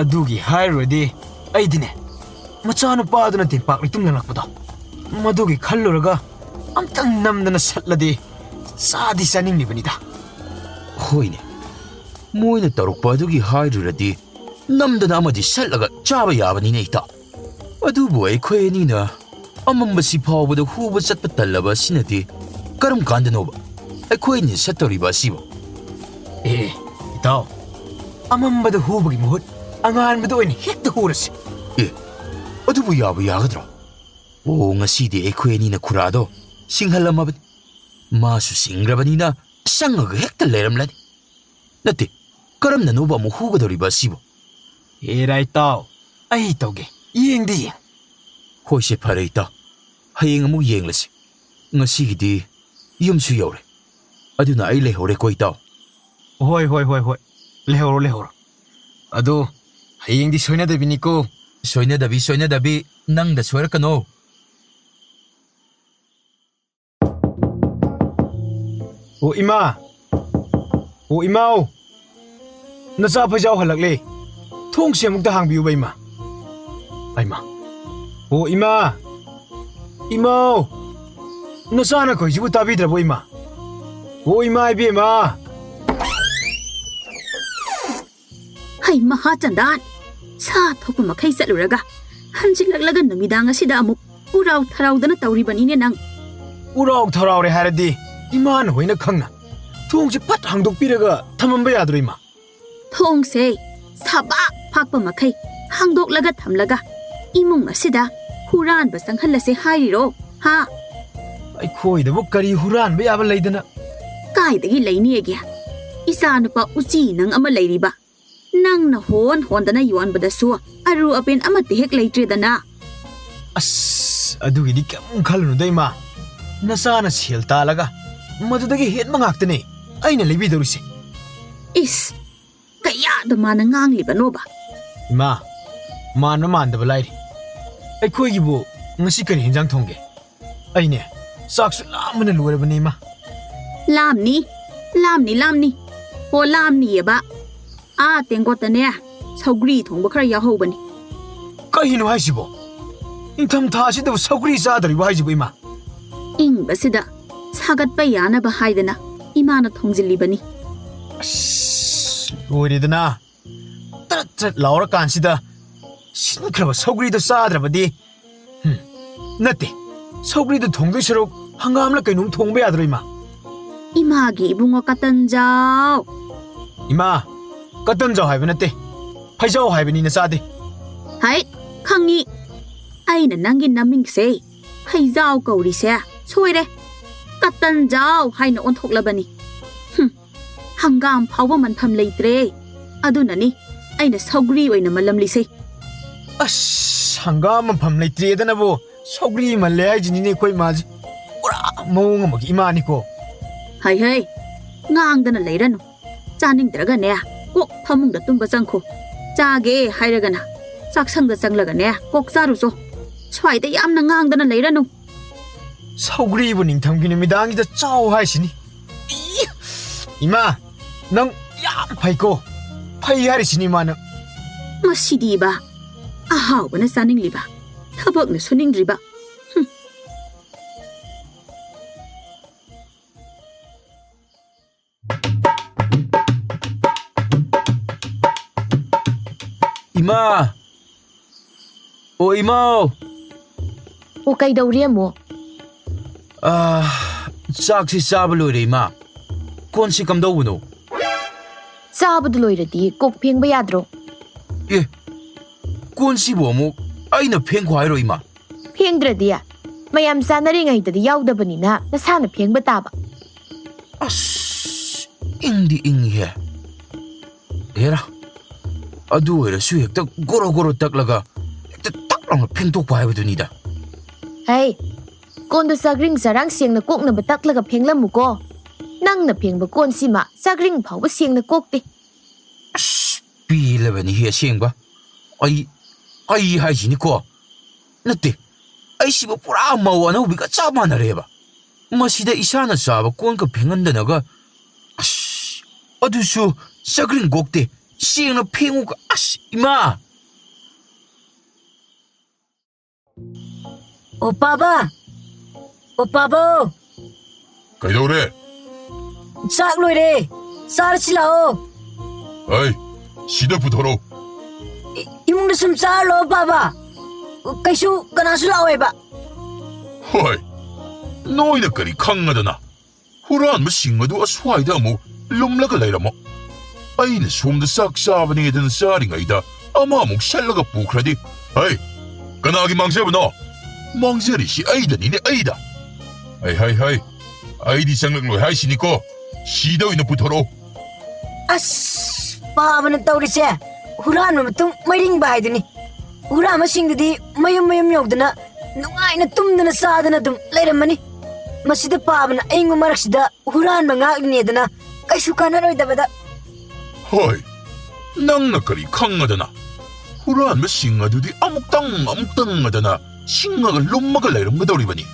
ꯑꯗꯨꯒꯤ ꯍꯥꯏꯔꯨꯔꯗꯤ ꯑꯩꯗꯤꯅꯦ, ꯃꯆꯥꯅꯨꯄꯥꯗꯨꯅ ꯇꯦꯡꯄꯥꯛ ꯂꯩꯇꯨꯝ ꯂꯪꯂꯛꯄꯗꯣ, ꯃꯗꯨꯒꯤ ꯈꯜꯂꯨꯔꯒ ꯑꯝꯇꯪ ꯅꯝꯗꯅ ꯁꯠꯂꯗꯤ ꯆꯥꯗꯤ ꯆꯥꯅꯤꯡꯂꯤꯕꯅꯤꯗ꯫ ꯍꯣꯏꯅꯦ, ꯃꯣꯏꯅ ꯇꯧꯔꯛꯄ ꯑꯗꯨꯒꯤ ꯍꯥꯏꯔꯨꯔꯗꯤ ꯅꯝꯗꯅ ꯑꯃꯗꯤ ꯁꯠꯂꯒ ꯆꯥꯕ ꯌꯥꯕꯅꯤꯅꯦ, ꯏꯇꯥꯎ꯫ ꯑꯗꯨꯕꯨ ꯑꯩꯈꯣꯏ ꯑꯅꯤꯅ ꯑꯃꯝꯕꯁꯤ ꯐꯥꯎꯕꯗ ꯍꯨꯕ ꯆꯠꯄ ꯇꯜꯂꯕ ꯑꯁꯤꯅꯗꯤ ꯀꯔꯝ ꯀꯥꯟꯗꯅꯣꯕ ꯑꯩꯈꯣꯏꯅ ꯆꯠꯇꯧꯔꯤꯕ ꯑꯁꯤꯕꯨ? ꯑꯦ, ꯏꯇꯥꯎ, ꯑꯃꯝꯕꯗ ꯍꯨꯕꯒꯤ ꯃꯍꯨꯠ ꯑꯉꯥꯟꯕꯗ ꯑꯣꯏꯅ ꯍꯦꯛꯇ ꯍꯨꯔꯁꯤ꯫ ꯑꯦ, ꯑꯗꯨꯕꯨ ꯌꯥꯕꯨ ꯌꯥꯒꯗ꯭ꯔꯣ? ꯑꯣ, ꯉꯁꯤꯗꯤ ꯑꯩꯈꯣꯏ ꯑꯅꯤꯅ ꯈꯨꯔꯥꯗꯣ ꯁꯤꯡꯍꯜꯂꯝꯃꯕꯅꯤ꯫ ꯃꯥꯁꯨ ꯁꯤꯡꯈ꯭ꯔꯕꯅꯤꯅ ꯆꯪꯉꯒ ꯍꯦꯛꯇ ꯂꯩꯔꯝꯂꯅꯤ꯫ ꯅꯠꯇꯦ, ꯀꯔꯝꯅꯅꯣꯕ ꯑꯃꯨꯛ ꯍꯨꯒꯗꯧꯔꯤꯕ ꯑꯁꯤꯕꯨ? ꯑꯦꯔꯥ ꯏꯇꯥꯎ, ꯑꯩ ꯇꯧꯒꯦ, ꯌꯦꯡꯗꯤ ꯌꯦꯡ꯫ ꯍꯣꯏꯁꯦ, ꯐꯔꯦ ꯏꯇꯥꯎ, ꯍꯌꯦꯡ ꯑꯃꯨꯛ ꯌꯦꯡꯂꯁꯤ꯫ ꯉꯁꯤꯒꯤꯗꯤ ꯌꯨꯝꯁꯨ ꯌꯧꯔꯦ, ꯑꯗꯨꯅ ꯑꯩ ꯂꯩꯍꯧꯔꯦꯀꯣ ꯏꯇꯥꯎ꯫ ꯍꯣꯏ, ꯍꯣꯏ, ꯍꯣꯏ, ꯍꯣꯏ, ꯂꯩꯍꯧꯔꯣ, ꯂꯩꯍꯧꯔꯣ꯫ ꯑꯗꯣ ꯍꯌꯦꯡꯗꯤ ꯁꯣꯏꯅꯗꯕꯤꯅꯤꯀꯣ꯫ ꯁꯣꯏꯅꯗꯕꯤ, ꯁꯣꯏꯅꯗꯕꯤ, ꯅꯪꯗ ꯁꯣꯏꯔꯛꯀꯅꯣ꯫ ꯑꯣ ꯏꯃꯥ! ꯑꯣ ꯏꯃꯥꯎ! ꯅꯆꯥ ꯐꯩꯖꯥꯎ ꯍꯜꯂꯛꯂꯦ꯫ ꯊꯣꯡꯁꯦ ꯑꯃꯨꯛꯇ ꯍꯥꯡꯕꯤꯌꯨꯕ ꯏꯃꯥ꯫ ꯑꯩꯃ! ꯑꯣ ꯏꯃꯥ! ꯏꯃꯥꯎ! ꯅꯆꯥꯅ ꯀꯧꯏꯁꯤꯕꯨ ꯇꯥꯕꯤꯗ꯭ꯔꯕꯣ ꯏꯃꯥ? ꯑꯣ ꯏꯃꯥ ꯏꯕꯦꯝꯃ! ꯍꯩ ꯃꯍꯥ ꯆꯟꯗꯥꯟ! ꯁꯥ ꯊꯣꯛꯄ ꯃꯈꯩ ꯆꯠꯂꯨꯔꯒ ꯍꯟꯖꯤꯜꯂꯛꯂꯒ ꯅꯨꯃꯤꯗꯥꯡ ꯑꯁꯤꯗ ꯑꯃꯨꯛ ꯎꯔꯥꯎ ꯊꯔꯥꯎꯗꯅ ꯇꯧꯔꯤꯕꯅꯤꯅꯦ ꯅꯪ꯫ ꯎꯔꯥꯎ ꯊꯔꯥꯎꯔꯦ ꯍꯥꯏꯔꯗꯤ ꯏꯃꯥꯅ ꯍꯣꯏꯅ ꯈꯪꯅ ꯊꯣꯡꯁꯦ ꯐꯠ ꯍꯥꯡꯗꯣꯛꯄꯤꯔꯒ ꯊꯝꯃꯝꯕ ꯌꯥꯗ꯭ꯔꯣ ꯏꯃꯥ? ꯊꯣꯡꯁꯦ ꯁꯥꯕꯥꯛ ꯐꯥꯛꯄ ꯃꯈꯩ ꯍꯥꯡꯗꯣꯛꯂꯒ ꯊꯝꯂꯒ ꯏꯃꯨꯡ ꯑꯁꯤꯗ ꯍꯨꯔꯥꯟꯕ ꯆꯪꯍꯜꯂꯁꯦ ꯍꯥꯏꯔꯤꯔꯣ? ꯍꯥ? ꯑꯩꯈꯣꯏꯗꯕꯨ ꯀꯔꯤ ꯍꯨꯔꯥꯟꯕ ꯌꯥꯕ ꯂꯩꯗꯅ? ꯀꯥꯏꯗꯒꯤ ꯂꯩꯅꯤꯒꯦ? ꯏꯆꯥꯅꯨꯄꯥ ꯎꯆꯤ ꯅꯪ ꯑꯃ ꯂꯩꯔꯤꯕ꯫ ꯅꯪꯅ ꯍꯣꯟ ꯍꯣꯟꯗꯅ ꯌꯣꯟꯕꯗꯁꯨ ꯑꯔꯨ ꯑꯄꯦꯟ ꯑꯃꯠꯇ ꯍꯦꯛ ꯂꯩꯇ꯭ꯔꯦꯗꯅ꯫ ꯑꯁ, ꯑꯗꯨꯒꯤꯗꯤ ꯀꯩꯝ ꯈꯜꯂꯨꯅꯨꯗ, ꯏꯃꯥ꯫ ꯅꯆꯥꯅ ꯁꯦꯜ ꯇꯥꯜꯂꯒ ꯃꯗꯨꯗꯒꯤ ꯍꯦꯟꯕ ꯉꯥꯛꯇꯅꯦ ꯑꯩꯅ ꯂꯩꯕꯤꯗꯧꯔꯤꯁꯦ꯫ ꯏꯁ, ꯀꯌꯥꯗ ꯃꯥꯅ ꯉꯥꯡꯂꯤꯕꯅꯣꯕ? ꯏꯃꯥ, ꯃꯥꯟꯕ ꯃꯥꯟꯗꯕ ꯂꯥꯏꯔꯤ꯫ ꯑꯩꯈꯣꯏꯒꯤꯕꯨ ꯉꯁꯤ ꯀꯔꯤ ꯍꯦꯟꯖꯥꯡ ꯊꯣꯡꯒꯦ? ꯑꯩꯅꯦ, ꯆꯥꯛꯁꯨ ꯂꯥꯝꯕꯅ ꯂꯣꯏꯔꯕꯅꯤ, ꯏꯃꯥ꯫ ꯂꯥꯝꯅꯤ, ꯂꯥꯝꯅꯤ, ꯂꯥꯝꯅꯤ꯫ ꯑꯣ, ꯂꯥꯝꯅꯤꯌꯦꯕ꯫ ꯑꯥ ꯇꯦꯡꯀꯣꯠꯇꯅꯦ, ꯁꯧꯒ꯭ꯔꯤ ꯊꯣꯡꯕ ꯈꯔ ꯌꯥꯎꯍꯧꯕꯅꯤ꯫ ꯀꯩꯅꯣ ꯍꯥꯏꯁꯤꯕꯣ? ꯅꯤꯡꯊꯝꯊꯥꯁꯤꯗꯕꯨ ꯁꯧꯒ꯭ꯔꯤ ꯆꯥꯗꯣꯔꯤꯕꯣ ꯍꯥꯏꯁꯤꯕꯣ, ꯏꯃꯥ? ꯏꯪꯕꯁꯤꯗ ꯁꯥꯒꯠꯄ ꯌꯥꯅꯕ ꯍꯥꯏꯗꯅ ꯏꯃꯥꯅ ꯊꯣꯡꯖꯤꯜꯂꯤꯕꯅꯤ꯫ ꯑꯁ, ꯂꯣꯏꯔꯦꯗꯅ꯫ ꯇ꯭ꯔꯠ ꯇ꯭ꯔꯠ ꯂꯥꯎꯔꯀꯥꯟꯁꯤꯗ ꯁꯤꯟꯈ꯭ꯔꯕ ꯁꯧꯒ꯭ꯔꯤꯗꯣ ꯆꯥꯗ꯭ꯔꯕꯗꯤ꯫ ꯍꯨꯝ, ꯅꯠꯇꯦ, ꯁꯧꯒ꯭ꯔꯤꯗꯣ ꯊꯣꯡꯗꯣꯏ ꯁꯔꯨꯛ ꯍꯪꯒꯥꯝꯂ ꯀꯩꯅꯣꯝ ꯊꯣꯡꯕ ꯌꯥꯗ꯭ꯔꯣ, ꯏꯃꯥ? ꯏꯃꯥꯒꯤ ꯏꯕꯨꯡꯉꯣ ꯀꯇꯟꯖꯥꯎ꯫ ꯏꯃꯥ, ꯀꯇꯟꯖꯥꯎ ꯍꯥꯏꯕ ꯅꯠꯇꯦ, ꯐꯩꯖꯥꯎ ꯍꯥꯏꯕꯅꯤ, ꯅꯆꯥꯗꯤ꯫ ꯍꯩꯠ, ꯈꯪꯉꯤ꯫ ꯑꯩꯅ ꯅꯪꯒꯤ ꯅꯃꯤꯡꯁꯦ ꯐꯩꯖꯥꯎ ꯀꯧꯔꯤꯁꯦ ꯁꯣꯏꯔꯦ꯫ ꯀꯇꯟꯖꯥꯎ ꯍꯥꯏꯅ ꯑꯣꯟꯊꯣꯛꯂꯕꯅꯤ꯫ ꯍꯨꯝ, ꯍꯪꯒꯥꯝ ꯐꯥꯎꯕ ꯃꯟꯐꯝ ꯂꯩꯇ꯭ꯔꯦ꯫ ꯑꯗꯨꯅꯅꯤ ꯑꯩꯅ ꯁꯧꯒ꯭ꯔꯤ ꯑꯣꯏꯅ ꯃꯜꯂꯝꯂꯤꯁꯦ꯫ ꯑꯁ, ꯍꯪꯒꯥꯝ ꯃꯟꯐꯝ ꯂꯩꯇ꯭ꯔꯦꯗꯅꯕꯨ ꯁꯧꯒ꯭ꯔꯤ ꯃꯜꯂꯦ ꯍꯥꯏꯁꯤꯅꯤꯅꯦ ꯑꯩꯈꯣꯏ ꯏꯃꯥꯁꯦ꯫ ꯄꯨꯔꯥ ꯃꯑꯣꯡ ꯑꯃꯒꯤ ꯏꯃꯥꯅꯤꯀꯣ꯫ ꯍꯩ ꯍꯩ, ꯉꯥꯡꯗꯅ ꯂꯩꯔꯅꯨ꯫ ꯆꯥꯅꯤꯡꯗ꯭ꯔꯒꯅꯦ, ꯀꯣꯛ ꯐꯃꯨꯡꯗ ꯇꯨꯝꯕ ꯆꯪꯈꯣ꯫ ꯆꯥꯒꯦ ꯍꯥꯏꯔꯒꯅ ꯆꯥꯛꯁꯪꯗ ꯆꯪꯂꯒꯅꯦ, ꯀꯣꯛ ꯆꯥꯔꯨꯆꯣ꯫ ꯁ꯭ꯋꯥꯏꯗ ꯌꯥꯝꯅ ꯉꯥꯡꯗꯅ ꯂꯩꯔꯅꯨ꯫ ꯁꯧꯒ꯭ꯔꯤꯕꯨ ꯅꯤꯡꯊꯝꯒꯤ ꯅꯨꯃꯤꯗꯥꯡꯁꯤꯗ ꯆꯥꯎ ꯍꯥꯏꯁꯤꯅꯤ꯫ ꯏ! ꯏꯃꯥ, ꯅꯪ ꯌꯥꯝ ꯐꯩꯀꯣ꯫ ꯐꯩ ꯍꯥꯏꯔꯤꯁꯤꯅꯤ, ꯏꯃꯥ, ꯅꯪ꯫ ꯃꯁꯤꯗꯤꯕ, ꯑꯍꯥꯎꯕꯅ ꯆꯥꯅꯤꯡꯂꯤꯕ, ꯊꯕꯛꯅ ꯁꯨꯅꯤꯡꯗ꯭ꯔꯤꯕ꯫ ꯍꯨꯝ꯫ ꯏꯃꯥ! ꯑꯣ, ꯏꯃꯥꯎ! ꯑꯣ, ꯀꯩꯗꯧꯔꯦ ꯑꯃꯨꯛ? ꯑꯥ, ꯆꯥꯛꯁꯤ ꯆꯥꯕ ꯂꯣꯏꯔꯦ, ꯏꯃꯥ꯫ ꯀꯣꯟꯁꯤ ꯀꯝꯗꯧꯕꯅꯣ? ꯆꯥꯕꯗꯨ ꯂꯣꯏꯔꯗꯤ ꯀꯣꯛ ꯐꯦꯡꯕ ꯌꯥꯗ꯭ꯔꯣ? ꯑꯦ, ꯀꯣꯟꯁꯤꯕꯨ ꯑꯃꯨꯛ ꯑꯩꯅ ꯐꯦꯡꯈꯣ ꯍꯥꯏꯔꯣ, ꯏꯃꯥ? ꯐꯦꯡꯗ꯭ꯔꯗꯤ? ꯃꯌꯥꯝ ꯆꯥꯅꯔꯤꯉꯩꯗꯗꯤ ꯌꯥꯎꯗꯕꯅꯤꯅ ꯅꯁꯥꯅ ꯐꯦꯡꯕ ꯇꯥꯕ꯫ ꯑꯁ, ꯏꯪꯗꯤ ꯏꯪꯉꯤꯍꯦ꯫ ꯍꯦꯔꯥ, ꯑꯗꯨ ꯑꯣꯏꯔꯁꯨ ꯍꯦꯛꯇ ꯒꯣꯔꯣ ꯒꯣꯔꯣ ꯇꯛꯂꯒ ꯍꯦꯛꯇ ꯇꯛ ꯂꯥꯎꯅ ꯐꯦꯡꯗꯣꯛꯄ ꯍꯥꯏꯕꯗꯨꯅꯤꯗ꯫ ꯍꯩ, ꯀꯣꯟꯗꯣ ꯆꯥꯛꯔꯤꯡ ꯆꯔꯥꯡ ꯁꯦꯡꯅ ꯀꯣꯛꯅꯕ ꯇꯛꯂꯒ ꯐꯦꯡꯂꯝꯃꯨꯀꯣ꯫ ꯅꯪꯅ ꯐꯦꯡꯕ ꯀꯣꯟꯁꯤꯃ ꯆꯥꯛꯔꯤꯡ ꯐꯥꯎꯕ ꯁꯦꯡꯅ ꯀꯣꯛꯇꯦ꯫ ꯑꯁ, ꯄꯦꯜꯂꯕꯅꯤꯍꯦ ꯑꯁꯦꯡꯕ꯫ ꯑꯩ, ꯑꯩ ꯍꯥꯏꯁꯤꯅꯤꯀꯣ꯫ ꯅꯠꯇꯦ, ꯑꯩꯁꯤꯕꯨ ꯄꯨꯔꯥ ꯃꯧ ꯑꯅꯧꯕꯤꯒ ꯆꯞ ꯃꯥꯟꯅꯔꯦꯕ꯫ ꯃꯁꯤꯗ ꯏꯁꯥꯅ ꯆꯥꯕ ꯀꯣꯟꯒ ꯐꯦꯡꯍꯟꯗꯅꯒ, ꯑꯁ, ꯑꯗꯨꯁꯨ ꯆꯥꯛꯔꯤꯡ ꯀꯣꯛꯇꯦ, ꯁꯦꯡꯅ ꯐꯦꯡꯉꯨꯒ, ꯑꯁ, ꯏꯃꯥ! ꯑꯣ ꯄꯥꯕ! ꯑꯣ ꯄꯥꯕ! ꯀꯩꯗꯧꯔꯦ? ꯆꯥꯛ ꯂꯣꯏꯔꯦ꯫ ꯆꯥꯔꯁꯤ ꯂꯥꯛꯑꯣ꯫ ꯍꯩ, ꯁꯤꯗ ꯄꯨꯊꯣꯔꯛꯑꯣ꯫ ꯏ-, ꯏꯃꯨꯡꯗ ꯁꯨꯝ ꯆꯥꯔ ꯂꯥꯛꯑꯣ ꯄꯥꯕ꯫ ꯀꯩꯁꯨ ꯀꯅꯥꯁꯨ ꯂꯥꯛꯑꯣꯏꯕ꯫ ꯍꯣꯏ, ꯅꯣꯏꯅ ꯀꯔꯤ ꯈꯪꯉꯗꯅ? ꯍꯨꯔꯥꯟꯕꯁꯤꯡ ꯑꯗꯨ ꯑꯁ꯭ꯋꯥꯏꯗ ꯑꯃꯨꯛ ꯂꯨꯝꯂꯒ ꯂꯩꯔꯝꯃꯣ꯫ ꯑꯩꯅ ꯁꯣꯝꯗ ꯆꯥꯛ ꯆꯥꯕꯅꯦꯗꯅ ꯆꯥꯔꯤꯉꯩꯗ ꯑꯃ ꯑꯃꯨꯛ ꯁꯠꯂꯒ ꯄꯨꯈ꯭ꯔꯗꯤ꯫ ꯍꯩ, ꯀꯅꯥꯒꯤ ꯃꯥꯡꯖꯕꯅꯣ? ꯃꯥꯡꯖꯔꯤꯁꯤ ꯑꯩꯗꯅꯤꯅꯦ, ꯑꯩꯗ꯫ ꯍꯩ, ꯍꯩ, ꯍꯩ, ꯑꯩꯗꯤ ꯆꯪꯂꯛꯂꯣꯏ ꯍꯥꯏꯁꯤꯅꯤꯀꯣ꯫ ꯁꯤꯗ ꯑꯣꯏꯅ ꯄꯨꯊꯣꯔꯛꯑꯣ꯫ ꯑꯁ, ꯄꯥꯕꯅ ꯇꯧꯔꯤꯁꯦ ꯍꯨꯔꯥꯟꯕ ꯃꯇꯨꯡ ꯃꯩꯔꯤꯡꯕ ꯍꯥꯏꯗꯨꯅꯤ꯫ ꯍꯨꯔꯥꯟꯕꯁꯤꯡꯗꯨꯗꯤ ꯃꯌꯨꯝ ꯃꯌꯨꯝ ꯌꯧꯗꯅ ꯅꯨꯡꯉꯥꯏꯅ ꯇꯨꯝꯗꯅ ꯆꯥꯗꯅ ꯑꯗꯨꯝ ꯂꯩꯔꯝꯃꯅꯤ꯫ ꯃꯁꯤꯗ ꯄꯥꯕꯅ ꯑꯏꯪꯕ ꯃꯔꯛꯁꯤꯗ ꯍꯨꯔꯥꯟꯕ ꯉꯥꯛꯂꯤꯅꯦꯗꯅ ꯀꯩꯁꯨ ꯀꯥꯟꯅꯔꯣꯏꯗꯕꯗ꯫ ꯍꯣꯏ, ꯅꯪꯅ ꯀꯔꯤ ꯈꯪꯉꯗꯅ? ꯍꯨꯔꯥꯟꯕꯁꯤꯡ ꯑꯗꯨꯗꯤ ꯑꯃꯨꯛꯇꯪ ꯑꯃꯨꯛꯇꯪ ꯑꯗꯅ ꯁꯤꯡꯉꯒ ꯂꯨꯝꯃꯒ ꯂꯩꯔꯝꯒꯗꯧꯔꯤꯕꯅꯤ꯫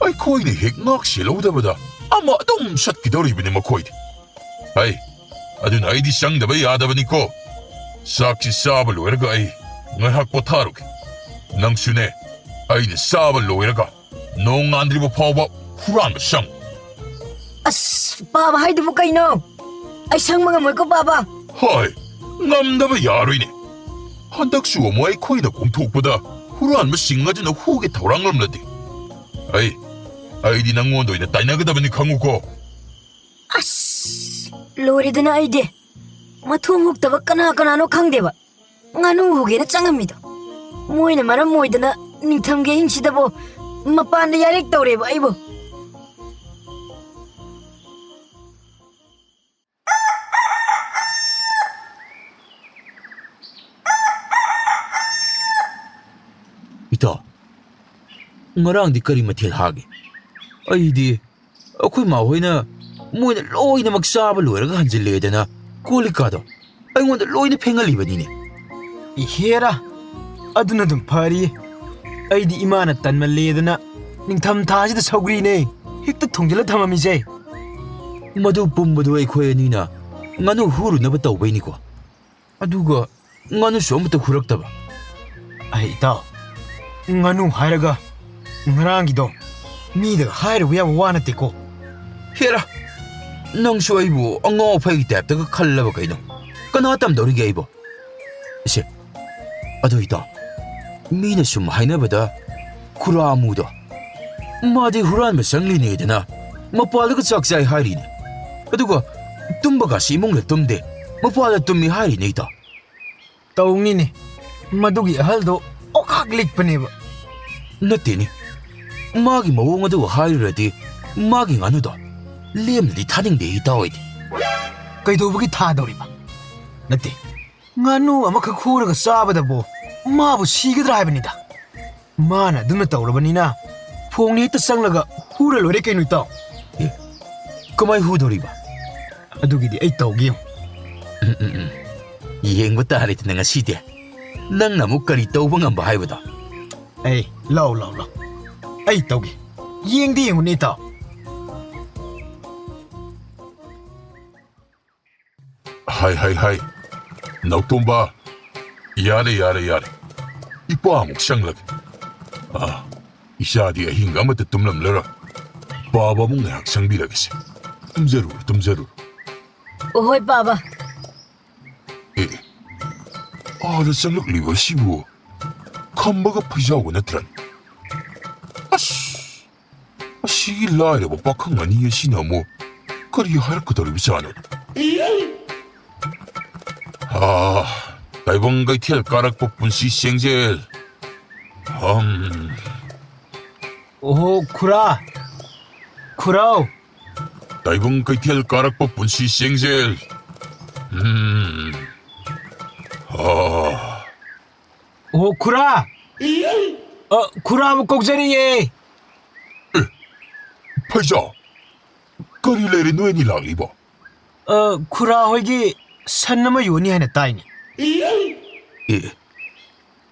ꯑꯩꯈꯣꯏꯅ ꯍꯦꯛ ꯉꯥꯛ ꯁꯦꯜꯍꯧꯗꯕꯗ ꯑꯃ ꯑꯗꯨꯝ ꯁꯠꯈꯤꯗꯧꯔꯤꯕꯅꯤ ꯃꯈꯣꯏꯗꯤ꯫ ꯍꯩ, ꯑꯗꯨꯅ ꯑꯩꯗꯤ ꯆꯪꯗꯕ ꯌꯥꯗꯕꯅꯤꯀꯣ꯫ ꯆꯥꯛꯁꯤ ꯆꯥꯕ ꯂꯣꯏꯔꯒ ꯑꯩ ꯉꯥꯏꯍꯥꯛ ꯄꯣꯊꯥꯔꯨꯒꯦ꯫ ꯅꯪꯁꯨꯅꯦ, ꯑꯩꯅ ꯆꯥꯕ ꯂꯣꯏꯔꯒ ꯅꯣꯡꯉꯥꯟꯗ꯭ꯔꯤꯕ ꯐꯥꯎꯕ ꯍꯨꯔꯥꯟꯕ ꯆꯪ꯫ ꯑꯁ, ꯄꯥꯕ ꯍꯥꯏꯗꯨꯕꯨ ꯀꯩꯅꯣ? ꯑꯩ ꯁꯪꯕ ꯉꯝꯃꯣꯏꯀꯣ, ꯄꯥꯕ꯫ ꯍꯣꯏ, ꯉꯝꯗꯕ ꯌꯥꯔꯣꯏꯅꯦ꯫ ꯍꯟꯗꯛꯁꯨ ꯑꯃꯨꯛ ꯑꯩꯈꯣꯏꯅ ꯀꯣꯝꯊꯣꯛꯄꯗ ꯍꯨꯔꯥꯟꯕꯁꯤꯡ ꯑꯗꯨꯅ ꯍꯨꯒꯦ ꯊꯧꯔꯥꯡꯂꯝꯂꯗꯤ꯫ ꯑꯩ, ꯑꯩꯗꯤ ꯅꯪꯉꯣꯟꯗ ꯑꯣꯏꯅ ꯇꯥꯏꯅꯒꯗꯕꯅꯤ ꯈꯪꯉꯨꯀꯣ꯫ ꯑꯁ, ꯂꯣꯏꯔꯦꯗꯅ ꯑꯩꯗꯤ꯫ ꯃꯊꯣꯡ ꯍꯨꯛꯇꯕ ꯀꯅꯥ ꯀꯅꯥꯅꯣ ꯈꯪꯗꯦꯕ꯫ ꯉꯥꯅꯨ ꯍꯨꯒꯦꯅ ꯆꯪꯉꯝꯃꯤꯗꯣ꯫ ꯃꯣꯏꯅ ꯃꯔꯝ ꯑꯣꯏꯗꯅ ꯅꯤꯡꯊꯝꯒꯤ ꯑꯍꯤꯡꯁꯤꯗꯕꯨ ꯃꯄꯥꯟꯗ ꯌꯥꯔꯦꯛ ꯇꯧꯔꯦꯕ ꯑꯩꯕꯨ꯫ ꯏꯇꯥꯎ, ꯉꯔꯥꯡꯗꯤ ꯀꯔꯤ ꯃꯊꯦꯜ ꯍꯥꯒꯦ? ꯑꯩꯗꯤ ꯑꯩꯈꯣꯏ ꯃꯥꯍꯣꯏꯅ ꯃꯣꯏꯅ ꯂꯣꯏꯅꯃꯛ ꯆꯥꯕ ꯂꯣꯏꯔꯒ ꯍꯟꯖꯤꯜꯂꯦꯗꯅ ꯀꯣꯜ ꯂꯤꯛꯀꯥꯗꯣ ꯑꯩꯉꯣꯟꯗ ꯂꯣꯏꯅ ꯐꯦꯡꯍꯜꯂꯤꯕꯅꯤꯅꯦ꯫ ꯏꯍꯦꯔꯥ, ꯑꯗꯨꯅ ꯑꯗꯨꯝ ꯐꯔꯤ꯫ ꯑꯩꯗꯤ ꯏꯃꯥꯅ ꯇꯟꯃꯜꯂꯦꯗꯅ ꯅꯤꯡꯊꯝ ꯊꯥꯁꯤꯗ ꯁꯧꯒ꯭ꯔꯤꯅꯦ ꯍꯦꯛꯇ ꯊꯣꯡꯖꯤꯜꯂ ꯊꯝꯃꯝꯃꯤꯁꯦ꯫ ꯃꯗꯨ ꯄꯨꯝꯕꯗꯨ ꯑꯩꯈꯣꯏ ꯑꯅꯤꯅ ꯉꯥꯅꯨ ꯍꯨꯔꯨꯅꯕ ꯇꯧꯕꯩꯅꯤꯀꯣ꯫ ꯑꯗꯨꯒ ꯉꯥꯅꯨꯁꯨ ꯑꯃꯠꯇ ꯍꯨꯔꯛꯇꯕ꯫ ꯑꯩ ꯏꯇꯥꯎ, ꯉꯥꯅꯨ ꯍꯥꯏꯔꯒ ꯉꯔꯥꯡꯒꯤꯗꯣ ꯃꯤꯗꯒ ꯍꯥꯏꯔꯨꯕ ꯌꯥꯕ ꯋꯥ ꯅꯠꯇꯦꯀꯣ꯫ ꯍꯦꯔꯥ, ꯅꯪꯁꯨ ꯑꯩꯕꯨ ꯑꯉꯥꯎ ꯑꯐꯩꯒꯤ ꯇꯥꯏꯞꯇꯒ ꯈꯜꯂꯕ ꯀꯩꯅꯣ? ꯀꯅꯥ ꯇꯝꯗꯧꯔꯤꯒꯦ ꯑꯩꯕꯨ? ꯏꯁꯦ, ꯑꯗꯨ ꯏꯇꯥꯎ, ꯃꯤꯅ ꯁꯨꯝ ꯍꯥꯏꯅꯕꯗ ꯈꯨꯔꯥ ꯑꯃꯨꯗꯣ ꯃꯥꯗꯤ ꯍꯨꯔꯥꯟꯕ ꯆꯪꯂꯤꯅꯦꯗꯅ ꯃꯄꯥꯜꯗꯒ ꯆꯥꯛ ꯆꯥꯏ ꯍꯥꯏꯔꯤꯅꯦ꯫ ꯑꯗꯨꯒ ꯇꯨꯝꯕꯒꯁꯤ ꯏꯃꯨꯡꯗ ꯇꯨꯝꯗꯦ, ꯃꯄꯥꯜꯗ ꯇꯨꯝꯃꯤ ꯍꯥꯏꯔꯤꯅꯦ ꯏꯇꯥꯎ꯫ ꯇꯧꯅꯤꯅꯦ, ꯃꯗꯨꯒꯤ ꯑꯍꯜꯗꯣ ꯑꯣꯈꯥꯛ ꯂꯤꯛꯄꯅꯦꯕ꯫ ꯅꯠꯇꯦꯅꯦ, ꯃꯥꯒꯤ ꯃꯑꯣꯡ ꯑꯗꯨ ꯍꯥꯏꯔꯨꯔꯗꯤ ꯃꯥꯒꯤ ꯉꯥꯅꯨꯗꯣ ꯂꯦꯝꯅꯗꯤ ꯊꯥꯅꯤꯡꯗꯦ ꯏꯇꯥꯎ ꯑꯩꯗꯤ꯫ ꯀꯩꯗꯧꯕꯒꯤ ꯊꯥꯗꯧꯔꯤꯕ? ꯅꯠꯇꯦ, ꯉꯥꯅꯨ ꯑꯃꯈꯛ ꯍꯨꯔꯒ ꯆꯥꯕꯗꯕꯨ ꯃꯥꯕꯨ ꯁꯤꯒꯗ꯭ꯔꯥ ꯍꯥꯏꯕꯅꯤꯗ꯫ ꯃꯥꯅ ꯑꯗꯨꯝꯅ ꯇꯧꯔꯕꯅꯤꯅ ꯐꯣꯡꯅ ꯍꯦꯛꯇ ꯆꯪꯂꯒ ꯍꯨꯔ ꯂꯣꯏꯔꯦ ꯀꯩꯅꯣ ꯏꯇꯥꯎ꯫ ꯀꯃꯥꯏ ꯍꯨꯗꯧꯔꯤꯕ? ꯑꯗꯨꯒꯤꯗꯤ ꯑꯩ ꯇꯧꯒꯦ ꯌꯦꯡꯉꯨ꯫ ꯎꯝ, ꯎꯝ, ꯎꯝ꯫ ꯌꯦꯡꯕ ꯇꯥꯔꯦꯗꯅ ꯉꯁꯤꯗꯤ꯫ ꯅꯪꯅ ꯑꯃꯨꯛ ꯀꯔꯤ ꯇꯧꯕ ꯉꯝꯕ ꯍꯥꯏꯕꯗꯣ꯫ ꯑꯩ, ꯂꯥꯎ, ꯂꯥꯎ, ꯂꯥꯎ꯫ ꯑꯩ ꯇꯧꯒꯦ꯫ ꯌꯦꯡꯗꯤ ꯌꯦꯡꯉꯨꯅꯦ ꯏꯇꯥꯎ꯫ ꯍꯥꯏ, ꯍꯥꯏ, ꯍꯥꯏ꯫ ꯅꯥꯎꯇꯣꯝꯕ, ꯌꯥꯔꯦ, ꯌꯥꯔꯦ, ꯌꯥꯔꯦ꯫ ꯏꯄꯥ ꯑꯃꯨꯛ ꯆꯪꯂꯒꯦ꯫ ꯑꯥ, ꯏꯆꯥꯗꯤ ꯑꯍꯤꯡ ꯑꯃꯠꯇ ꯇꯨꯝꯂꯝꯂꯔꯣꯏ꯫ ꯄꯥꯕ ꯑꯃꯨꯛ ꯉꯥꯏꯍꯥꯛ ꯆꯪꯕꯤꯔꯒꯦꯁꯦ꯫ ꯇꯨꯝꯖꯔꯨꯔꯣ, ꯇꯨꯝꯖꯔꯨꯔꯣ꯫ ꯍꯣꯏ, ꯄꯥꯕ꯫ ꯑꯦ, ꯑꯥꯗ ꯆꯪꯂꯛꯂꯤꯕ ꯑꯁꯤꯕꯨ ꯈꯝꯕꯒ ꯐꯩꯖꯥꯎꯒ ꯅꯠꯇ꯭ꯔꯅꯦ? ꯑꯁ! ꯑꯁꯤꯒꯤ ꯂꯥꯏꯔꯕ ꯄꯥꯈꯪ ꯑꯅꯤ ꯑꯁꯤꯅ ꯑꯃꯨꯛ ꯀꯔꯤ ꯍꯥꯏꯔꯛꯀꯗꯧꯔꯤꯕꯖꯥꯠꯅꯣ? ꯑꯥ, ꯇꯥꯏꯕꯪ ꯀꯩꯊꯦꯜ ꯀꯥꯔꯛꯄ ꯄꯨꯟꯁꯤ ꯆꯦꯡꯖꯦꯜ꯫ ꯍꯝ꯫ ꯑꯣꯍꯣ, ꯈꯨꯔꯥ! ꯈꯨꯔꯥꯎ! ꯇꯥꯏꯕꯪ ꯀꯩꯊꯦꯜ ꯀꯥꯔꯛꯄ ꯄꯨꯟꯁꯤ ꯆꯦꯡꯖꯦꯜ꯫ ꯎꯝ꯫ ꯑꯥ꯫ ꯑꯣꯍꯣ, ꯈꯨꯔꯥ! ꯑ, ꯈꯨꯔꯥꯕꯨ ꯀꯧꯖꯔꯤꯌꯦ꯫ ꯐꯩꯖꯥ, ꯀꯔꯤ ꯂꯩꯔꯦ ꯅꯣꯏ ꯑꯅꯤ ꯂꯥꯛꯂꯤꯕꯣ? ꯑ, ꯈꯨꯔꯥ ꯍꯣꯏꯒꯤ ꯁꯟ ꯑꯃ ꯌꯣꯟꯅꯤ ꯍꯥꯏꯅ ꯇꯥꯏꯅꯦ꯫ ꯑꯦ,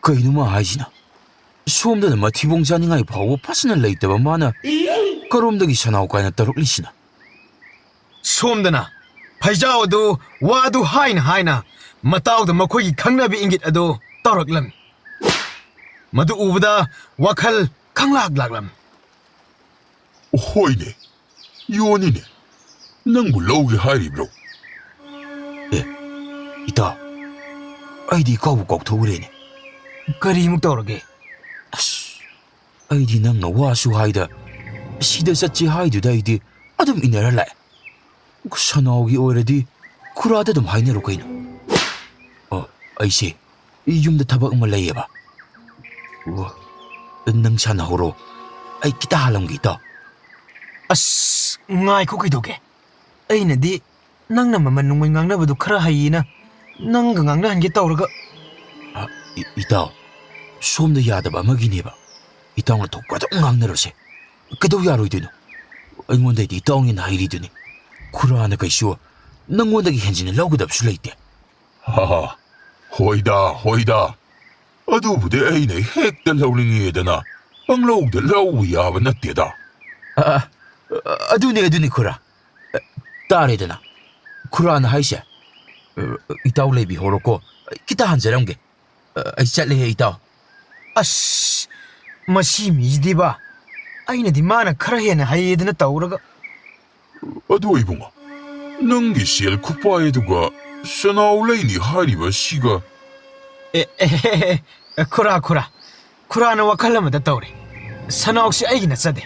ꯀꯩꯅꯣ ꯃꯥ ꯍꯥꯏꯁꯤꯅ? ꯁꯣꯝꯗꯅ ꯃꯊꯤꯕꯣꯡ ꯆꯥꯅꯤꯡꯉꯥꯏ ꯐꯥꯎꯕ ꯐꯖꯅ ꯂꯩꯇꯕ ꯃꯥꯅ ꯀꯔꯣꯝꯗꯒꯤ ꯁꯅꯥꯎ ꯀꯥꯏꯅ ꯇꯧꯔꯛꯂꯤꯁꯤꯅ? ꯁꯣꯝꯗꯅ ꯐꯩꯖꯥꯎ ꯑꯗꯨ ꯋꯥꯗꯨ ꯍꯥꯏꯅ ꯍꯥꯏꯅ ꯃꯇꯥꯎꯗ ꯃꯈꯣꯏꯒꯤ ꯈꯪꯅꯕꯤ ꯏꯪꯒꯤꯠ ꯑꯗꯨ ꯇꯧꯔꯛꯂꯝꯃꯤ꯫ ꯃꯗꯨ ꯎꯕꯗ ꯋꯥꯈꯜ ꯈꯪꯂꯥꯛ ꯂꯥꯛꯂꯝꯃꯤ꯫ ꯍꯣꯏꯅꯦ, ꯌꯣꯟꯅꯤꯅꯦ꯫ ꯅꯪꯕꯨ ꯂꯧꯒꯦ ꯍꯥꯏꯔꯤꯕ꯭ꯔꯣ? ꯑꯦ, ꯏꯇꯥꯎ, ꯑꯩꯗꯤ ꯏꯀꯥꯎꯕꯨ ꯀꯥꯎꯊꯣꯛꯎꯔꯦꯅꯦ꯫ ꯀꯔꯤꯃꯨꯛ ꯇꯧꯔꯒꯦ? ꯑꯁ, ꯑꯩꯗꯤ ꯅꯪꯅ ꯋꯥꯁꯨ ꯍꯥꯏꯗ, ꯁꯤꯗ ꯆꯠꯁꯤ ꯍꯥꯏꯗꯨꯗ ꯑꯩꯗꯤ ꯑꯗꯨꯝ ꯏꯟꯅꯔ ꯂꯥꯛꯑꯦ꯫ ꯁꯅꯥꯎꯒꯤ ꯑꯣꯏꯔꯗꯤ ꯈꯨꯔꯥꯗ ꯑꯗꯨꯝ ꯍꯥꯏꯅꯔꯣ ꯀꯩꯅꯣ꯫ ꯑꯣ, ꯑꯩꯁꯦ ꯌꯨꯝꯗ ꯊꯕꯛ ꯑꯃ ꯂꯩꯌꯦꯕ꯫ ꯑꯣ, ꯅꯪ ꯁꯥꯟꯅꯍꯧꯔꯣ, ꯑꯩ ꯈꯤꯇ ꯍꯥꯜꯂꯝꯒꯦ, ꯏꯇꯥꯎ꯫ ꯑꯁ, ꯉꯥꯏꯈꯣ, ꯀꯩꯗꯧꯒꯦ? ꯑꯩꯅꯗꯤ ꯅꯪꯅ ꯃꯃꯜ ꯅꯨꯡꯃꯩ ꯉꯥꯡꯅꯕꯗꯨ ꯈꯔ ꯍꯩꯌꯦꯅ ꯅꯪꯒ ꯉꯥꯡꯅꯍꯟꯒꯦ ꯇꯧꯔꯒ꯫ ꯑ, ꯏ-, ꯏꯇꯥꯎ, ꯁꯣꯝꯗ ꯌꯥꯗꯕ ꯑꯃꯒꯤꯅꯦꯕ꯫ ꯏꯇꯥꯎꯅ ꯊꯣꯛꯄ ꯑꯗꯨꯝ ꯉꯥꯡꯅꯔꯣꯁꯦ꯫ ꯀꯩꯗꯧ ꯌꯥꯔꯣꯏꯗꯣꯏꯅꯣ? ꯑꯩꯉꯣꯟꯗꯩꯗꯤ ꯏꯇꯥꯎꯅ ꯍꯦꯟꯅ ꯍꯩꯔꯤꯗꯨꯅꯤ꯫ ꯈꯨꯔꯥꯅ ꯀꯩꯁꯨ ꯅꯪꯉꯣꯟꯗꯒꯤ ꯍꯦꯟꯖꯤꯟꯅ ꯂꯧꯒꯗꯕꯁꯨ ꯂꯩꯇꯦ꯫ ꯍꯥ, ꯍꯣꯏꯗ, ꯍꯣꯏꯗ꯫ ꯑꯗꯨꯕꯨꯗꯤ ꯑꯩꯅ ꯍꯦꯛꯇ ꯂꯧꯅꯤꯡꯉꯦꯗꯅ ꯄꯪꯂꯧꯗ ꯂꯧꯕ ꯌꯥꯕ ꯅꯠꯇꯦꯗ꯫ ꯑ, ꯑ, ꯑꯗꯨꯅꯤ, ꯑꯗꯨꯅꯤ, ꯈꯨꯔꯥ꯫ ꯑ, ꯇꯥꯔꯦꯗꯅ꯫ ꯈꯨꯔꯥꯅ ꯍꯥꯏꯁꯦ꯫ ꯑ, ꯏꯇꯥꯎ ꯂꯩꯕꯤꯍꯧꯔꯣꯀꯣ꯫ ꯈꯤꯇ ꯍꯟꯖꯔꯝꯒꯦ꯫ ꯑ, ꯑꯩ ꯆꯠꯂꯦꯍꯦ, ꯏꯇꯥꯎ꯫ ꯑꯁ, ꯃꯁꯤ ꯃꯤꯁꯤꯗꯤꯕ, ꯑꯩꯅꯗꯤ ꯃꯥꯅ ꯈꯔ ꯍꯦꯟꯅ ꯍꯩꯌꯦꯗꯅ ꯇꯧꯔꯒ꯫ ꯑꯗꯨ ꯏꯕꯨꯡꯉꯣ, ꯅꯪꯒꯤ ꯁꯦꯜ ꯈꯨꯄꯥꯏ ꯑꯗꯨꯒ ꯁꯅꯥꯎ ꯂꯩꯅꯤ ꯍꯥꯏꯔꯤꯕ ꯑꯁꯤꯒ? ꯑꯦ, ꯑꯦ, ꯑꯦ, ꯑꯦ, ꯈꯨꯔꯥ, ꯈꯨꯔꯥ, ꯈꯨꯔꯥꯅ ꯋꯥꯈꯜ ꯑꯃꯗ ꯇꯧꯔꯦ꯫ ꯁꯅꯥꯎꯁꯤ ꯑꯩꯒꯤ ꯅꯠꯆꯗꯦ꯫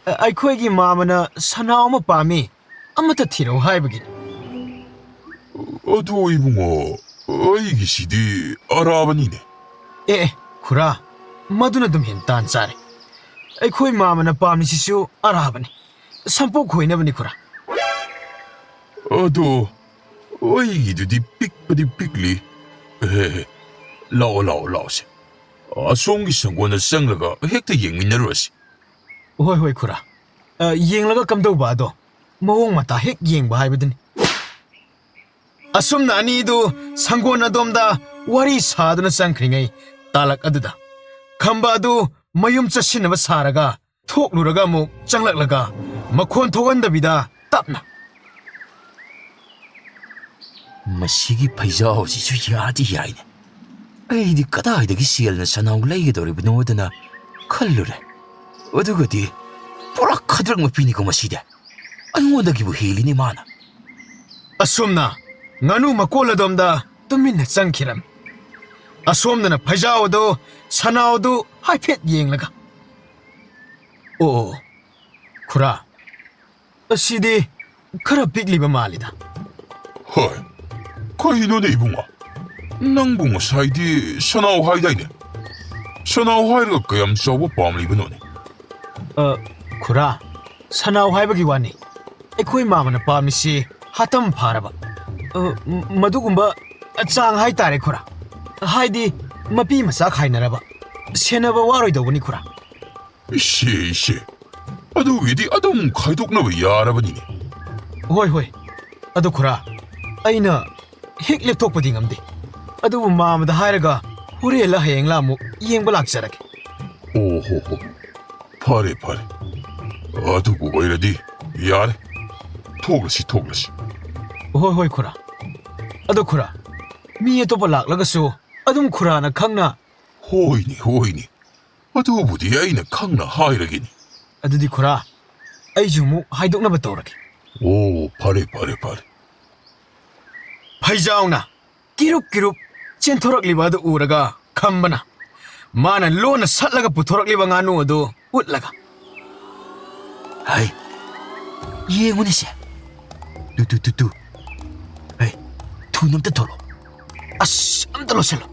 ꯑ, ꯑꯩꯈꯣꯏꯒꯤ ꯃꯥꯃꯅ ꯁꯅꯥꯎ ꯑꯃ ꯄꯥꯝꯃꯤ, ꯑꯃꯠꯇ ꯊꯤꯔꯛꯎ ꯍꯥꯏꯕꯒꯤꯅꯤ꯫ ꯑꯗꯨ ꯏꯕꯨꯡꯉꯣ, ꯑꯩꯒꯤꯁꯤꯗꯤ ꯑꯔꯥꯕꯅꯤꯅꯦ꯫ ꯑꯦ, ꯑꯦ, ꯈꯨꯔꯥ, ꯃꯗꯨꯅ ꯑꯗꯨꯝ ꯍꯦꯟ ꯇꯥꯟ ꯆꯥꯔꯦ꯫ ꯑꯩꯈꯣꯏ ꯃꯥꯃꯅ ꯄꯥꯝꯃꯤꯁꯤꯁꯨ ꯑꯔꯥꯕꯅꯤ꯫ ꯁꯝꯄꯣꯛ ꯈꯣꯏꯅꯕꯅꯤ, ꯈꯨꯔꯥ꯫ ꯑꯗꯣ ꯑꯩꯒꯤꯗꯨꯗꯤ ꯄꯤꯛꯄꯗꯤ ꯄꯤꯛꯂꯤ꯫ ꯑꯦ, ꯂꯥꯛꯑꯣ, ꯂꯥꯛꯑꯣ, ꯂꯥꯛꯑꯣꯁꯦ꯫ ꯑꯁꯣꯝꯒꯤ ꯁꯪꯒꯣꯟꯗ ꯆꯪꯂꯒ ꯍꯦꯛꯇ ꯌꯦꯡꯃꯤꯟꯅꯔꯨꯔꯁꯤ꯫ ꯍꯣꯏ, ꯍꯣꯏ, ꯈꯨꯔꯥ꯫ ꯑ, ꯌꯦꯡꯂꯒ ꯀꯝꯗꯧꯕ ꯑꯗꯣ? ꯃꯑꯣꯡ ꯃꯇꯥ ꯍꯦꯛ ꯌꯦꯡꯕ ꯍꯥꯏꯕꯗꯨꯅꯤ꯫ ꯑꯁꯨꯝꯅ ꯑꯅꯤꯗꯨ ꯁꯪꯒꯣꯟ ꯑꯗꯣꯝꯗ ꯋꯥꯔꯤ ꯁꯥꯗꯨꯅ ꯆꯪꯈ꯭ꯔꯤꯉꯩ ꯇꯥꯂꯛ ꯑꯗꯨꯗ ꯈꯝꯕ ꯑꯗꯨ ꯃꯌꯨꯝ ꯆꯠꯁꯤꯟꯅꯕ ꯁꯥꯔꯒ ꯊꯣꯛꯂꯨꯔꯒ ꯑꯃꯨꯛ ꯆꯪꯂꯛꯂꯒ ꯃꯈꯣꯟ ꯊꯣꯛꯍꯟꯗꯕꯤꯗ ꯇꯞꯅ, "ꯃꯁꯤꯒꯤ ꯐꯩꯖꯥꯎꯁꯤꯁꯨ ꯌꯥꯗꯤ ꯌꯥꯏꯅꯦ꯫ ꯑꯩꯗꯤ ꯀꯗꯥꯏꯗꯒꯤ ꯁꯦꯜꯅ ꯁꯅꯥꯎ ꯂꯩꯒꯗꯧꯔꯤꯕꯅꯣꯗꯅ ꯈꯜꯂꯨꯔꯦ꯫ ꯑꯗꯨꯒꯗꯤ ꯄꯨꯔꯥ ꯈꯗ꯭ꯔꯛ ꯃꯄꯤꯅꯤꯀꯣ ꯃꯁꯤꯗꯤ꯫ ꯑꯩꯉꯣꯟꯗꯒꯤꯕꯨ ꯍꯦꯜꯂꯤꯅꯦ ꯃꯥꯅ꯫" ꯑꯁꯨꯝꯅ ꯉꯥꯅꯨ ꯃꯀꯣꯜ ꯑꯗꯣꯝꯗ ꯇꯨꯃꯤꯟꯅ ꯆꯪꯈꯤꯔꯝꯃꯤ꯫ ꯑꯁꯣꯝꯗꯅ ꯐꯩꯖꯥꯎ ꯑꯗꯨ, ꯁꯅꯥꯎ ꯑꯗꯨ ꯍꯥꯏꯐꯦꯠ ꯌꯦꯡꯂꯒ, "ꯑꯣ, ꯈꯨꯔꯥ, ꯑꯁꯤꯗꯤ ꯈꯔ ꯄꯤꯛꯂꯤꯕ ꯃꯥꯜꯂꯤꯗ꯫" "ꯍꯣꯏ, ꯀꯔꯤꯅꯣꯅꯦ ꯏꯕꯨꯡꯉꯣ? ꯅꯪꯕꯨ ꯉꯁꯥꯏꯗꯤ ꯁꯅꯥꯎ ꯍꯥꯏꯗꯥꯏꯅꯦ? ꯁꯅꯥꯎ ꯍꯥꯏꯔꯒ ꯀꯌꯥꯝ ꯆꯥꯎꯕ ꯄꯥꯝꯂꯤꯕꯅꯣꯅꯦ?" "ꯑ, ꯈꯨꯔꯥ, ꯁꯅꯥꯎ ꯍꯥꯏꯕꯒꯤ ꯋꯥꯅꯤ꯫ ꯑꯩꯈꯣꯏ ꯃꯥꯃꯅ ꯄꯥꯝꯃꯤꯁꯤ ꯍꯥꯇꯝ ꯐꯥꯔꯕ, ꯑ, ꯃꯗꯨꯒꯨꯝꯕ ꯆꯥꯡ ꯍꯥꯏꯇꯥꯔꯦ, ꯈꯨꯔꯥ꯫ ꯍꯥꯏꯗꯤ ꯃꯄꯤ ꯃꯆꯥ ꯈꯥꯏꯅꯔꯕ, ꯁꯦꯟꯅꯕ ꯋꯥꯔꯣꯏꯗꯧꯕꯅꯤ, ꯈꯨꯔꯥ꯫" "ꯏꯁꯦ, ꯏꯁꯦ, ꯑꯗꯨꯒꯤꯗꯤ ꯑꯗꯨꯝ ꯈꯥꯏꯗꯣꯛꯅꯕ ꯌꯥꯔꯕꯅꯤꯅꯦ꯫" "ꯍꯣꯏ, ꯍꯣꯏ꯫ ꯑꯗꯨ ꯈꯨꯔꯥ, ꯑꯩꯅ ꯍꯦꯛ ꯂꯦꯞꯊꯣꯛꯄꯗꯤ ꯉꯝꯗꯦ꯫ ꯑꯗꯨꯕꯨ ꯃꯥꯃꯗ ꯍꯥꯏꯔꯒ ꯍꯣꯔꯦꯟꯂ ꯍꯌꯦꯡꯂ ꯑꯃꯨꯛ ꯌꯦꯡꯕ ꯂꯥꯛꯆꯔꯒꯦ꯫" "ꯑꯣ ꯍꯣ ꯍꯣ, ꯐꯔꯦ, ꯐꯔꯦ꯫ ꯑꯗꯨꯕꯨ ꯑꯣꯏꯔꯗꯤ ꯌꯥꯔꯦ꯫ ꯊꯣꯛꯂꯁꯤ, ꯊꯣꯛꯂꯁꯤ꯫" "ꯍꯣꯏ, ꯍꯣꯏ, ꯈꯨꯔꯥ꯫ ꯑꯗꯣ ꯈꯨꯔꯥ, ꯃꯤ ꯑꯇꯣꯞꯄ ꯂꯥꯛꯂꯒꯁꯨ ꯑꯗꯨꯝ ꯈꯨꯔꯥꯅ ꯈꯪꯅ..." "ꯍꯣꯏꯅꯦ, ꯍꯣꯏꯅꯦ꯫ ꯑꯗꯨꯕꯨꯗꯤ ꯑꯩꯅ ꯈꯪꯅ ꯍꯥꯏꯔꯒꯦꯅꯦ꯫" "ꯑꯗꯨꯗꯤ ꯈꯨꯔꯥ, ꯑꯩꯁꯨ ꯑꯃꯨꯛ ꯍꯥꯏꯗꯣꯛꯅꯕ ꯇꯧꯔꯒꯦ꯫" "ꯑꯣ, ꯐꯔꯦ, ꯐꯔꯦ, ꯐꯔꯦ꯫" ꯐꯩꯖꯥꯎꯅ ꯀꯤꯔꯨꯞ ꯀꯤꯔꯨꯞ ꯆꯦꯟꯊꯣꯔꯛꯂꯤꯕ ꯑꯗꯨ ꯎꯔꯒ ꯈꯝꯕꯅ ꯃꯥꯅ ꯂꯣꯟꯅ ꯁꯠꯂꯒ ꯄꯨꯊꯣꯔꯛꯂꯤꯕ ꯉꯥꯅꯨ ꯑꯗꯨ ꯎꯠꯂꯒ, "ꯍꯩ, ꯌꯦꯡꯉꯨꯅꯦꯁꯦ꯫ ꯇꯨ, ꯇꯨ, ꯇꯨ, ꯇꯨ꯫ ꯍꯩ, ꯊꯨꯅ ꯑꯝꯇ ꯊꯣꯛꯂꯛꯑꯣ꯫ ꯑꯁ, ꯑꯝꯇ ꯂꯣꯠꯁꯤꯜꯂꯣ꯫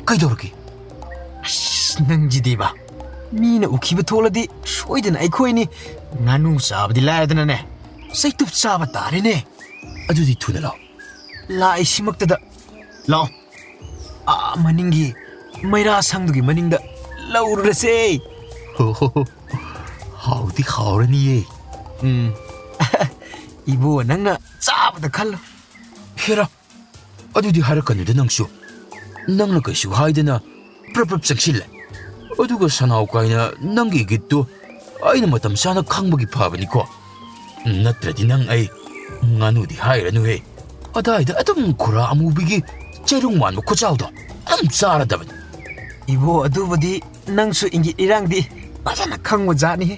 ꯀꯩꯗꯧꯔꯒꯦ?" "ꯑꯁ, ꯅꯪꯁꯤꯗꯤꯕ꯫ ꯃꯤꯅ ꯎꯈꯤꯕ ꯊꯣꯛꯂꯗꯤ ꯁꯣꯏꯗꯅ ꯑꯩꯈꯣꯏꯅꯤ ꯉꯥꯅꯨ ꯆꯥꯕꯗꯤ ꯂꯥꯏꯔꯗꯅꯅꯦ, ꯆꯩꯇꯨꯞ ꯆꯥꯕ ꯇꯥꯔꯦꯅꯦ꯫ ꯑꯗꯨꯗꯤ ꯊꯨꯅ ꯂꯥꯛꯑꯣ꯫ ꯂꯥꯛꯏꯁꯤꯃꯛꯇꯗ ꯂꯥꯛꯑꯣ꯫ ꯑꯥ ꯃꯅꯤꯡꯒꯤ ꯃꯩꯔꯥ ꯁꯪꯗꯨꯒꯤ ꯃꯅꯤꯡꯗ ꯂꯧꯔꯨꯔꯁꯦ꯫ ꯍꯣ ꯍꯣ ꯍꯣ꯫ ꯍꯥꯎꯗꯤ ꯍꯥꯎꯔꯅꯤꯌꯦ꯫ ꯎꯝ꯫ ꯏꯕꯣ, ꯅꯪꯅ ꯆꯥꯕꯗ ꯈꯜꯂꯣ꯫ ꯍꯦꯔꯥ, ꯑꯗꯨꯗꯤ ꯍꯥꯏꯔꯛꯀꯅꯨꯗ ꯅꯪꯁꯨ꯫ ꯅꯪꯅ ꯀꯩꯁꯨ ꯍꯥꯏꯗꯅ ꯄ꯭ꯔꯞ ꯄ꯭ꯔꯞ ꯆꯪꯁꯤꯜꯂꯦ꯫ ꯑꯗꯨꯒ ꯁꯅꯥꯎ ꯀꯥꯏꯅ ꯅꯪꯒꯤ ꯏꯪꯒꯤꯠꯇꯨ ꯑꯩꯅ ꯃꯇꯝ ꯆꯥꯅ ꯈꯪꯕꯒꯤ ꯐꯕꯅꯤꯀꯣ꯫ ꯅꯠꯇ꯭ꯔꯗꯤ ꯅꯪ ꯑꯩ ꯉꯥꯅꯨꯗꯤ ꯍꯥꯏꯔꯅꯨꯍꯦ꯫ ꯑꯗꯥꯏꯗ ꯑꯗꯨꯝ ꯈꯨꯔꯥ ꯑꯃꯨꯕꯤꯒꯤ ꯆꯩꯔꯨꯡ ꯃꯥꯟꯕ ꯈꯨꯆꯥꯎꯗꯣ ꯑꯗꯨꯝ ꯆꯥꯔꯗꯕꯅꯤ꯫ ꯏꯕꯣ, ꯑꯗꯨꯕꯨꯗꯤ ꯅꯪꯁꯨ ꯏꯪꯒꯤꯠ ꯏꯔꯥꯡꯗꯤ ꯐꯖꯅ ꯈꯪꯕ ꯖꯥꯠꯅꯤꯍꯦ꯫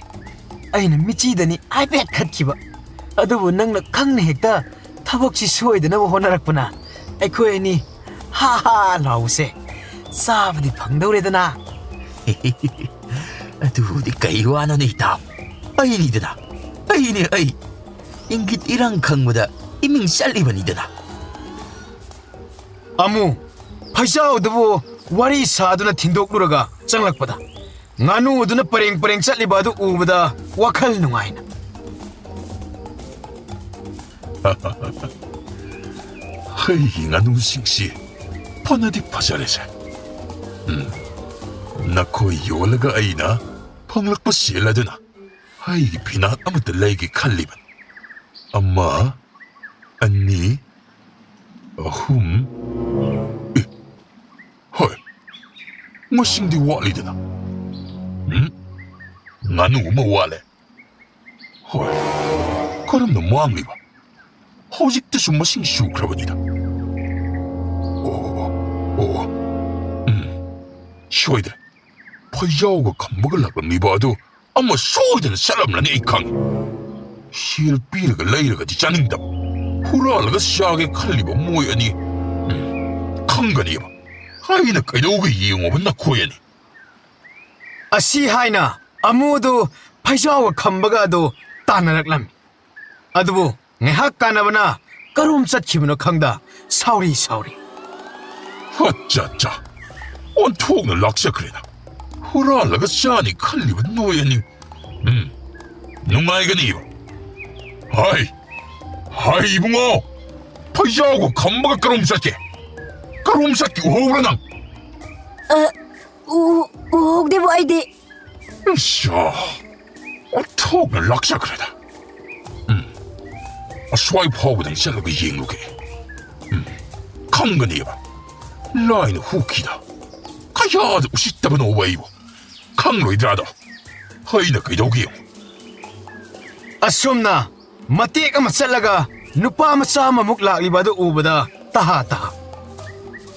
ꯑꯩꯅ ꯃꯤꯆꯤꯗꯅꯤ ꯍꯥꯏꯐꯦꯠ ꯈꯠꯈꯤꯕ꯫ ꯑꯗꯨꯕꯨ ꯅꯪꯅ ꯈꯪꯅ ꯍꯦꯛꯇ ꯊꯕꯛꯁꯤ ꯁꯣꯏꯗꯅꯕ ꯍꯣꯠꯅꯔꯛꯄꯅ ꯑꯩꯈꯣꯏ ꯑꯅꯤ ꯍꯥ ꯍꯥ ꯂꯥꯎꯕꯁꯦ ꯆꯥꯕꯗꯤ ꯐꯪꯗꯧꯔꯦꯗꯅ꯫ ꯑꯗꯨꯕꯨꯗꯤ ꯀꯩ ꯋꯥꯅꯣꯅꯦ ꯏꯇꯥꯎ? ꯑꯩꯅꯤꯗꯅ, ꯑꯩꯅꯦ ꯑꯩ꯫ ꯏꯪꯒꯤꯠ ꯏꯔꯥꯡ ꯈꯪꯕꯗ ꯏꯃꯤꯡ ꯆꯠꯂꯤꯕꯅꯤꯗꯅ꯫ ꯑꯃꯨ, ꯐꯩꯖꯥꯎꯗꯨꯕꯨ ꯋꯥꯔꯤ ꯁꯥꯗꯨꯅ ꯊꯤꯟꯗꯣꯛꯂꯨꯔꯒ ꯆꯪꯂꯛꯄꯗ, ꯉꯥꯅꯨ ꯑꯗꯨꯅ ꯄꯔꯦꯡ ꯄꯔꯦꯡ ꯆꯠꯂꯤꯕ ꯑꯗꯨ ꯎꯕꯗ ꯋꯥꯈꯜ ꯅꯨꯡꯉꯥꯏꯅ꯫ ꯍꯩꯒꯤ ꯉꯥꯅꯨꯁꯤꯡꯁꯤ ꯐꯅꯗꯤ ꯐꯖꯔꯦꯁꯦ꯫ ꯎꯝ, ꯅꯈꯣꯏ ꯌꯣꯜꯂꯒ ꯑꯩꯅ ꯐꯪꯂꯛꯄ ꯁꯦꯜ ꯑꯗꯨꯅ ꯍꯩꯒꯤ ꯐꯤꯅꯥꯠ ꯑꯃꯠꯇ ꯂꯩꯒꯦ ꯈꯜꯂꯤꯕꯅꯤ꯫ ꯑꯃ, ꯑꯅꯤ, ꯑꯍꯨꯝ, ꯑꯦ, ꯍꯣꯏ, ꯃꯁꯤꯡꯗꯤ ꯋꯥꯠꯂꯤꯗꯅ꯫ ꯎꯝ? ꯉꯥꯅꯨ ꯑꯃ ꯋꯥꯠꯂꯦ꯫ ꯍꯣꯏ, ꯀꯔꯝꯅ ꯃꯥꯡꯂꯤꯕ? ꯍꯧꯖꯤꯛꯇꯁꯨ ꯃꯁꯤꯡ ꯁꯨꯈ꯭ꯔꯕꯅꯤꯗ꯫ ꯑꯣ, ꯑꯣ, ꯑꯣ, ꯎꯝ, ꯁꯣꯏꯗ꯭ꯔꯦ꯫ ꯐꯩꯖꯥꯎꯒ ꯈꯝꯕꯒ ꯂꯥꯛꯂꯝꯂꯤꯕ ꯑꯗꯨ ꯑꯃ ꯁꯣꯏꯗꯅ ꯆꯠꯂꯝꯂꯅꯤ, ꯑꯩ ꯈꯪꯉꯤ꯫ ꯁꯦꯜ ꯄꯤꯔꯒ ꯂꯩꯔꯒꯗꯤ ꯆꯥꯅꯤꯡꯗꯕ, ꯍꯨꯔꯥꯜꯂꯒ ꯆꯥꯒꯦ ꯈꯜꯂꯤꯕ ꯃꯣꯏ ꯑꯅꯤ꯫ ꯎꯝ, ꯈꯪꯒꯅꯤꯕ꯫ ꯑꯩꯅ ꯀꯩꯗꯧꯒꯦ ꯌꯦꯡꯉꯣꯕ ꯅꯈꯣꯏ ꯑꯅꯤ꯫ ꯑꯁꯤ ꯍꯥꯏꯅ ꯑꯃꯨꯗꯨ ꯐꯩꯖꯥꯎꯒ ꯈꯝꯕꯒ ꯑꯗꯨ ꯇꯥꯟꯅꯔꯛꯂꯝꯃꯤ꯫ ꯑꯗꯨꯕꯨ ꯉꯥꯏꯍꯥꯛ ꯀꯥꯟꯅꯕꯅ ꯀꯔꯣꯝ ꯆꯠꯈꯤꯕꯅꯣ ꯈꯪꯗ ꯁꯥꯎꯔꯤ ꯁꯥꯎꯔꯤ꯫ ꯑꯠꯆꯥ, ꯑꯠꯆꯥ꯫ ꯑꯣꯟꯊꯣꯛꯅ ꯂꯥꯛꯆꯈ꯭ꯔꯦꯗ꯫ ꯍꯨꯔꯥꯜꯂꯒ ꯆꯥꯅꯤ ꯈꯜꯂꯤꯕ ꯅꯣꯏ ꯑꯅꯤ꯫ ꯎꯝ, ꯅꯨꯡꯉꯥꯏꯒꯅꯤꯕ꯫ ꯍꯥꯏ, ꯍꯥꯏ ꯏꯕꯨꯡꯉꯣ, ꯐꯩꯖꯥꯎꯒ ꯈꯝꯕꯒ ꯀꯔꯣꯝ ꯆꯠꯀꯦ? ꯀꯔꯣꯝ ꯆꯠꯀꯦ ꯎꯍꯧꯕ꯭ꯔꯥ ꯅꯪ? ꯑ, ꯎ-, ꯎꯍꯧꯗꯦꯕꯨ ꯑꯩꯗꯤ꯫ ꯏꯁꯥ, ꯑꯣꯟꯊꯣꯛꯅ ꯂꯥꯛꯆꯈ꯭ꯔꯦꯗ꯫ ꯎꯝ, ꯑꯁ꯭ꯋꯥꯏ ꯐꯥꯎꯕꯗꯪ ꯆꯠꯂꯒ ꯌꯦꯡꯂꯨꯒꯦ꯫ ꯎꯝ, ꯈꯪꯒꯅꯦꯕ꯫ ꯂꯥꯏꯅ ꯍꯨꯈꯤꯗ꯫ ꯀꯌꯥꯗ ꯎꯁꯤꯠꯇꯕꯅꯣꯕ ꯑꯩꯕꯨ꯫ ꯈꯪꯂꯣꯏꯗ꯭ꯔꯥꯗꯣ꯫ ꯑꯩꯅ ꯀꯩꯗꯧꯒꯦ ꯌꯦꯡꯉꯨ꯫ ꯑꯁꯨꯝꯅ ꯃꯇꯦꯛ ꯑꯃ ꯆꯠꯂꯒ ꯅꯨꯄꯥ ꯃꯆꯥ ꯑꯃꯃꯨꯛ ꯂꯥꯛꯂꯤꯕ ꯑꯗꯨ ꯎꯕꯗ ꯇꯍꯥ ꯇꯍꯥ꯫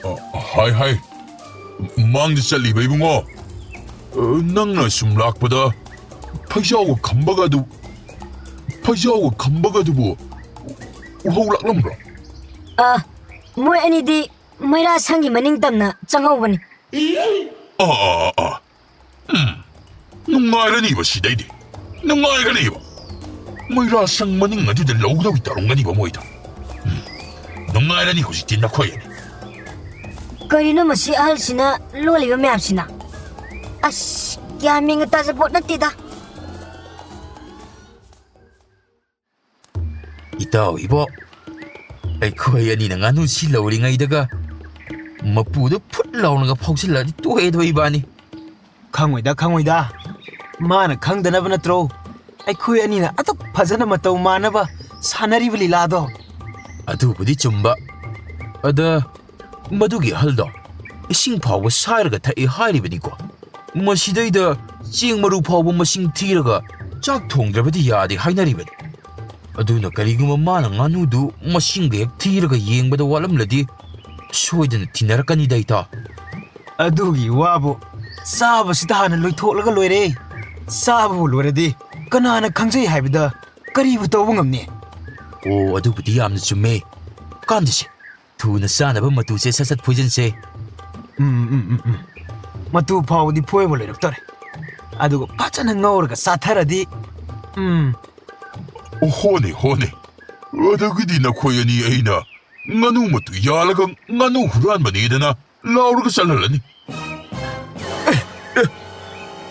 ꯑ, ꯍꯥꯏ ꯍꯥꯏ꯫ ꯃꯥꯡꯗ ꯆꯠꯂꯤꯕ ꯏꯕꯨꯡꯉꯣ꯫ ꯑ, ꯅꯪꯅ ꯁꯨꯝ ꯂꯥꯛꯄꯗ ꯐꯩꯖꯥꯎꯒ ꯈꯝꯕꯒ ꯑꯗꯨ, ꯐꯩꯖꯥꯎꯒ ꯈꯝꯕꯒ ꯑꯗꯨꯕꯨ ꯎꯍꯧ ꯂꯥꯛꯂꯝꯕ꯭ꯔꯣ? ꯑ, ꯃꯣꯏ ꯑꯅꯤꯗꯤ ꯃꯩꯔꯥ ꯁꯪꯒꯤ ꯃꯅꯤꯡ ꯇꯝꯅ ꯆꯪꯍꯧꯕꯅꯤ꯫ ꯑꯥ, ꯑꯥ, ꯑꯥ, ꯑꯥ꯫ ꯎꯝ, ꯅꯨꯡꯉꯥꯏꯔꯅꯤꯕ ꯁꯤꯗꯩꯗꯤ꯫ ꯅꯨꯡꯉꯥꯏꯔꯅꯤꯕ꯫ ꯃꯩꯔꯥ ꯁꯪ ꯃꯅꯤꯡ ꯑꯗꯨꯗ ꯂꯧꯗꯧꯒꯤ ꯇꯧꯔꯝꯒꯅꯤꯕ ꯃꯣꯏꯗꯣ꯫ ꯎꯝ, ꯅꯨꯡꯉꯥꯏꯔꯅꯤ ꯍꯧꯖꯤꯛꯇꯤ ꯅꯈꯣꯏ ꯑꯅꯤ꯫ ꯀꯔꯤꯅꯣ ꯃꯁꯤ ꯑꯍꯜꯁꯤꯅ ꯂꯣꯜꯂꯤꯕ ꯃꯌꯥꯝꯁꯤꯅ? ꯑꯁ, ꯒ꯭ꯌꯥꯟ ꯃꯦꯟꯒ ꯇꯥꯖꯄꯣꯠ ꯅꯠꯇꯦꯗ꯫ ꯏꯇꯥꯎ ꯏꯕꯣ, ꯑꯩꯈꯣꯏ ꯑꯅꯤꯅ ꯉꯥꯅꯨꯁꯤ ꯂꯧꯔꯤꯉꯩꯗꯒ ꯃꯄꯨꯗꯨ ꯐꯨꯠ ꯂꯥꯎꯅꯒ ꯐꯥꯎꯁꯤꯜꯂꯛꯑꯗꯤ ꯇꯣꯛꯑꯦꯗꯣ ꯏꯕꯥꯅꯤ꯫ ꯈꯪꯉꯣꯏꯗ, ꯈꯪꯉꯣꯏꯗ꯫ ꯃꯥꯅ ꯈꯪꯗꯅꯕ ꯅꯠꯇ꯭ꯔꯣ ꯑꯩꯈꯣꯏ ꯑꯅꯤꯅ ꯑꯗꯨꯛ ꯐꯖꯅ ꯃꯇꯧ ꯃꯥꯟꯅꯕ ꯁꯥꯟꯅꯔꯤꯕ ꯂꯤꯂꯥꯗꯣ? ꯑꯗꯨꯕꯨꯗꯤ ꯆꯨꯝꯕ꯫ ꯑꯗ ꯃꯗꯨꯒꯤ ꯑꯍꯜꯗꯣ ꯏꯁꯤꯡ ꯐꯥꯎꯕ ꯁꯥꯏꯔꯒ ꯊꯛꯏ ꯍꯥꯏꯔꯤꯕꯅꯤꯀꯣ꯫ ꯃꯁꯤꯗꯩꯗ ꯆꯦꯡ ꯃꯔꯨ ꯐꯥꯎꯕ ꯃꯁꯤꯡ ꯊꯤꯔꯒ ꯆꯥꯛ ꯊꯣꯡꯗ꯭ꯔꯕꯗꯤ ꯌꯥꯗꯦ ꯍꯥꯏꯅꯔꯤꯕꯅꯤ꯫ ꯑꯗꯨꯅ ꯀꯔꯤꯒꯨꯝꯕ ꯃꯥꯅ ꯉꯥꯅꯨꯗꯨ ꯃꯁꯤꯡꯒ ꯍꯦꯛ ꯊꯤꯔꯒ ꯌꯦꯡꯕꯗ ꯋꯥꯠꯂꯝꯂꯗꯤ ꯁꯣꯏꯗꯅ ꯊꯤꯅꯔꯛꯀꯅꯤꯗ ꯏꯇꯥꯎ꯫ ꯑꯗꯨꯒꯤ ꯋꯥꯕꯨ ꯆꯥꯕꯁꯤꯗ ꯍꯥꯟꯅ ꯂꯣꯏꯊꯣꯛꯂꯒ ꯂꯣꯏꯔꯦ꯫ ꯆꯥꯕꯕꯨ ꯂꯣꯏꯔꯗꯤ ꯀꯅꯥꯅ ꯈꯪꯖꯩ ꯍꯥꯏꯕꯗ ꯀꯔꯤꯕꯨ ꯇꯧꯕ ꯉꯝꯅꯤ? ꯑꯣ, ꯑꯗꯨꯕꯨꯗꯤ ꯌꯥꯝꯅ ꯆꯨꯝꯃꯦ꯫ ꯀꯥꯟꯗꯦꯁꯦ, ꯊꯨꯅ ꯆꯥꯅꯕ ꯃꯇꯨꯁꯦ ꯁꯠ ꯁꯠ ꯐꯣꯏꯖꯤꯟꯁꯦ꯫ ꯎꯝ, ꯎꯝ, ꯎꯝ, ꯎꯝ꯫ ꯃꯇꯨ ꯐꯥꯎꯕꯗꯤ ꯐꯣꯏꯕ ꯂꯣꯏꯔꯛꯇꯧꯔꯦ꯫ ꯑꯗꯨꯒ ꯐꯖꯅ ꯉꯧꯔꯒ ꯆꯥꯊꯔꯗꯤ, ꯎꯝ꯫ ꯑꯣ, ꯍꯣꯅꯦ, ꯍꯣꯅꯦ꯫ ꯑꯗꯨꯒꯤꯗꯤ ꯅꯈꯣꯏ ꯑꯅꯤ ꯑꯩꯅ ꯉꯥꯅꯨ ꯃꯇꯨ ꯌꯥꯜꯂꯒ ꯉꯥꯅꯨ ꯍꯨꯔꯥꯟꯕꯅꯦꯗꯅ ꯂꯥꯎꯔꯒ ꯆꯠꯍꯜꯂꯅꯤ꯫ ꯑꯦ, ꯑꯦ,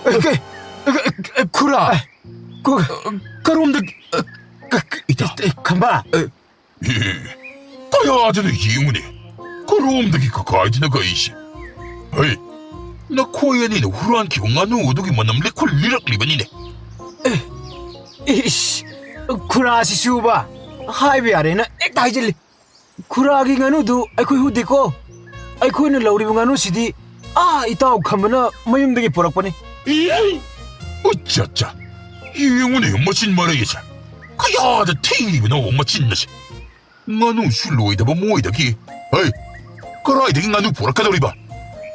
ꯑꯦ, ꯀꯩ-, ꯑꯦ, ꯑꯦ, ꯑꯦ, ꯈꯨꯔꯥ꯫ ꯑꯦ, ꯈꯨ-, ꯑ, ꯀꯔꯣꯝꯗ-, ꯑ, ꯀ-, ꯀ-, ꯏꯇꯥ꯫ ꯑꯦ, ꯈꯝꯕ꯫ ꯑꯦ, ꯑꯦ, ꯀꯌꯥꯗꯅꯣ ꯌꯦꯡꯉꯨꯅꯦ꯫ ꯀꯔꯣꯝꯗꯒꯤ ꯀꯀꯥꯏꯗꯅ ꯀꯛꯏꯁꯦ? ꯍꯩ, ꯅꯈꯣꯏ ꯑꯅꯤꯅ ꯍꯨꯔꯥꯟꯈꯤꯕ ꯉꯥꯅꯨ ꯑꯗꯨꯒꯤ ꯃꯅꯝ ꯂꯤꯈꯨꯜ ꯂꯤꯔꯛꯂꯤꯕꯅꯤꯅꯦ꯫ ꯑꯦ, ꯏꯁ, ꯈꯨꯔꯥꯁꯤꯁꯨꯕ, ꯍꯥꯏꯕ ꯌꯥꯔꯦꯅ ꯍꯦꯛꯇ ꯍꯥꯏꯖꯤꯜꯂꯤ꯫ ꯈꯨꯔꯥꯒꯤ ꯉꯥꯅꯨꯗꯨ ꯑꯩꯈꯣꯏ ꯍꯨꯗꯦꯀꯣ꯫ ꯑꯩꯈꯣꯏꯅ ꯂꯧꯔꯤꯕ ꯉꯥꯅꯨꯁꯤꯗꯤ ꯑꯥ ꯏꯇꯥꯎ ꯈꯝꯕꯅ ꯃꯌꯨꯝꯗꯒꯤ ꯄꯨꯔꯛꯄꯅꯤ꯫ ꯎꯠꯆꯠꯆꯥ! ꯌꯦꯡꯉꯨꯅꯦ, ꯃꯆꯤꯟ ꯃꯔꯩ ꯑꯁꯦ꯫ ꯀꯌꯥꯗ ꯊꯤꯔꯤꯕꯅꯣ ꯃꯆꯤꯟ ꯑꯁꯦ? ꯉꯥꯅꯨꯁꯨ ꯂꯣꯏꯗꯕ ꯃꯣꯏꯗꯒꯤ꯫ ꯍꯩ! ꯀꯗꯥꯏꯗꯒꯤ ꯉꯥꯅꯨ ꯄꯨꯔꯛꯀꯗꯧꯔꯤꯕ?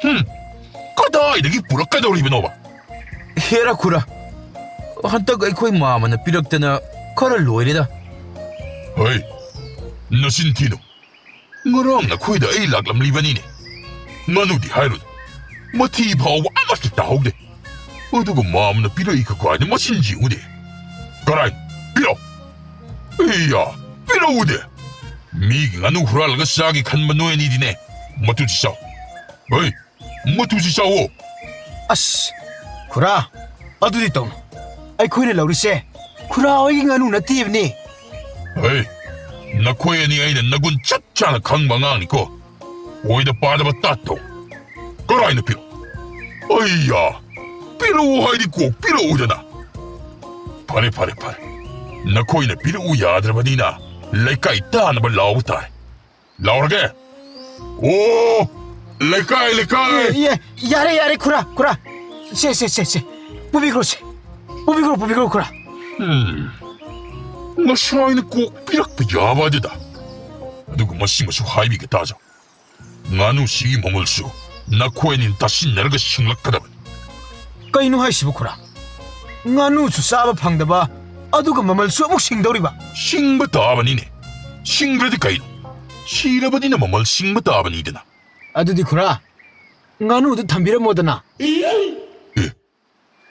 ꯍꯨꯝ! ꯀꯗꯥꯏꯗꯒꯤ ꯄꯨꯔꯛꯀꯗꯧꯔꯤꯕꯅꯣꯕ? ꯍꯦꯔꯥ ꯈꯨꯔꯥ, ꯍꯟꯗꯛ ꯑꯩꯈꯣꯏ ꯃꯥꯃꯅ ꯄꯤꯔꯛꯇꯅ ꯈꯔ ꯂꯣꯏꯔꯦꯗ꯫ ꯍꯩ! ꯅꯆꯤꯟ ꯊꯤꯅꯨ꯫ ꯉꯔꯥꯡ ꯅꯈꯣꯏꯗ ꯑꯩ ꯂꯥꯛꯂꯝꯂꯤꯕꯅꯤꯅꯦ꯫ ꯉꯥꯅꯨꯗꯤ ꯍꯥꯏꯔꯨꯅꯨ꯫ ꯃꯊꯤ ꯐꯥꯎꯕ ꯑꯃꯠꯇ ꯇꯥꯍꯧꯗꯦ꯫ ꯑꯗꯨꯒ ꯃꯥꯃꯅ ꯄꯤꯔꯛꯏ ꯀꯀꯥꯏꯅ ꯃꯆꯤꯟ ꯌꯦꯡꯉꯨꯅꯦ꯫ ꯀꯔꯥꯏ? ꯄꯤꯔꯛꯑꯣ꯫ ꯑꯩꯌꯥ, ꯄꯤꯔꯛꯎꯗꯦ꯫ ꯃꯤꯒꯤ ꯉꯥꯅꯨ ꯍꯨꯔꯥꯜꯂꯒ ꯆꯥꯒꯦ ꯈꯟꯕ ꯅꯣꯏ ꯑꯅꯤꯗꯤꯅꯦ꯫ ꯃꯇꯨꯁꯤ ꯆꯥꯎ꯫ ꯍꯩ, ꯃꯇꯨꯁꯤ ꯆꯥꯎꯋꯣ꯫ ꯑꯁ, ꯈꯨꯔꯥ, ꯑꯗꯨꯗꯤ ꯇꯧꯅꯨ꯫ ꯑꯩꯈꯣꯏꯅ ꯂꯧꯔꯤꯁꯦ ꯈꯨꯔꯥ ꯍꯣꯏꯒꯤ ꯉꯥꯅꯨ ꯅꯠꯇꯦꯕꯅꯤ꯫ ꯍꯩ, ꯅꯈꯣꯏ ꯑꯅꯤ ꯑꯩꯅ ꯅꯒꯨꯟ ꯆꯞ ꯆꯥꯅ ꯈꯪꯕ ꯑꯉꯥꯡꯅꯤꯀꯣ꯫ ꯑꯣꯏꯗ ꯄꯥꯗꯕ ꯇꯥꯠꯇꯧ꯫ ꯀꯔꯥꯏꯅ ꯄꯤꯔꯛ-, ꯑꯩꯌꯥ, ꯄꯤꯔꯛꯎ ꯍꯥꯏꯗꯤ ꯀꯣꯛ ꯄꯤꯔꯛꯎꯗꯅ꯫ ꯐꯔꯦ, ꯐꯔꯦ, ꯐꯔꯦ꯫ ꯅꯈꯣꯏꯅ ꯄꯤꯔꯛꯎ ꯌꯥꯗ꯭ꯔꯕꯅꯤꯅ ꯂꯩꯀꯥꯏ ꯇꯥꯅꯕ ꯂꯥꯎꯕ ꯇꯥꯔꯦ꯫ ꯂꯥꯎꯔꯒꯦ꯫ ꯑꯣ, ꯂꯩꯀꯥꯏ, ꯂꯩꯀꯥꯏ꯫ ꯑꯦ, ꯑꯦ, ꯌꯥꯔꯦ, ꯌꯥꯔꯦ, ꯈꯨꯔꯥ, ꯈꯨꯔꯥ꯫ ꯁꯦ, ꯁꯦ, ꯁꯦ, ꯁꯦ꯫ ꯄꯨꯕꯤꯈ꯭ꯔꯣ, ꯁꯦ꯫ ꯄꯨꯕꯤꯈ꯭ꯔꯣ, ꯄꯨꯕꯤꯈ꯭ꯔꯣ, ꯈꯨꯔꯥ꯫ ꯎꯝ꯫ ꯉꯁꯥꯏꯅ ꯀꯣꯛ ꯄꯤꯔꯛꯄ ꯌꯥꯕ ꯑꯗꯨꯗ꯫ ꯑꯗꯨꯒ ꯃꯁꯤꯃꯁꯨ ꯍꯥꯏꯕꯤꯒꯦ ꯇꯥꯖꯧ꯫ ꯉꯥꯅꯨꯁꯤꯒꯤ ꯃꯃꯜꯁꯨ ꯅꯈꯣꯏ ꯑꯅꯤꯅ ꯇꯥꯁꯤꯟꯅꯔꯒ ꯁꯤꯡꯂꯛꯀꯗꯕꯅꯤ꯫ ꯀꯩꯅꯣ ꯍꯥꯏꯁꯤꯕꯨ, ꯈꯨꯔꯥ? ꯉꯥꯅꯨꯁꯨ ꯆꯥꯕ ꯐꯪꯗꯕ, ꯑꯗꯨꯒ ꯃꯃꯜꯁꯨ ꯑꯃꯨꯛ ꯁꯤꯡꯗꯧꯔꯤꯕ? ꯁꯤꯡꯕ ꯇꯥꯕꯅꯤꯅꯦ꯫ ꯁꯤꯡꯗ꯭ꯔꯗꯤ ꯀꯩꯅꯣ? ꯁꯤꯔꯕꯅꯤꯅ ꯃꯃꯜ ꯁꯤꯡꯕ ꯇꯥꯕꯅꯤꯗꯅ꯫ ꯑꯗꯨꯗꯤ, ꯈꯨꯔꯥ, ꯉꯥꯅꯨꯗꯨ ꯊꯝꯕꯤꯔꯝꯃꯣꯗꯅ꯫ ꯑꯦ,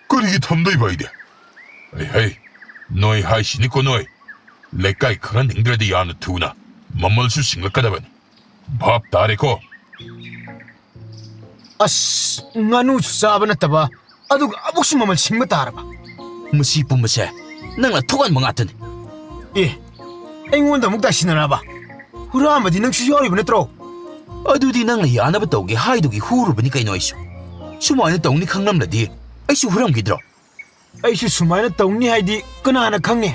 ꯀꯔꯤꯒꯤ ꯊꯝꯗꯣꯏꯕ ꯑꯩꯗꯤ? ꯑꯩ, ꯍꯩ, ꯅꯣꯏ ꯍꯥꯏꯁꯤꯅꯤꯀꯣ ꯅꯣꯏ꯫ ꯂꯩꯀꯥꯏ ꯈꯪꯍꯟꯅꯤꯡꯗ꯭ꯔꯗꯤ ꯌꯥꯝꯅ ꯊꯨꯅ ꯃꯃꯜꯁꯨ ꯁꯤꯡꯂꯛꯀꯗꯕꯅꯤ꯫ ꯚꯥꯞ ꯇꯥꯔꯦꯀꯣ? ꯑꯁ, ꯉꯥꯅꯨꯁꯨ ꯆꯥꯕ ꯅꯠꯇꯕ, ꯑꯗꯨꯒ ꯑꯃꯨꯛꯁꯨ ꯃꯃꯜ ꯁꯤꯡꯕ ꯇꯥꯔꯕ꯫ ꯃꯁꯤ ꯄꯨꯝꯕꯁꯦ ꯅꯪꯅ ꯊꯣꯛꯍꯟꯕ ꯉꯥꯛꯇꯅꯤ꯫ ꯑꯦ, ꯑꯩꯉꯣꯟꯗ ꯑꯃꯨꯛ ꯇꯥꯏꯁꯤꯟꯅꯔꯕ? ꯍꯨꯔꯥꯟꯕꯗꯤ ꯅꯪꯁꯨ ꯌꯥꯎꯔꯤꯕ ꯅꯠꯇ꯭ꯔꯣ? ꯑꯗꯨꯗꯤ ꯅꯪꯅ ꯌꯥꯅꯕ ꯇꯧꯒꯦ ꯍꯥꯏꯗꯨꯒꯤ ꯍꯨꯔꯨꯕꯅꯤ ꯀꯩꯅꯣ ꯑꯩꯁꯨ꯫ ꯁꯨꯃꯥꯏꯅ ꯇꯧꯅꯤ ꯈꯪꯂꯝꯂꯗꯤ ꯑꯩꯁꯨ ꯍꯨꯔꯝꯈꯤꯗ꯭ꯔꯣ? ꯑꯩꯁꯨ ꯁꯨꯃꯥꯏꯅ ꯇꯧꯅꯤ ꯍꯥꯏꯗꯤ ꯀꯅꯥꯅ ꯈꯪꯅꯤ?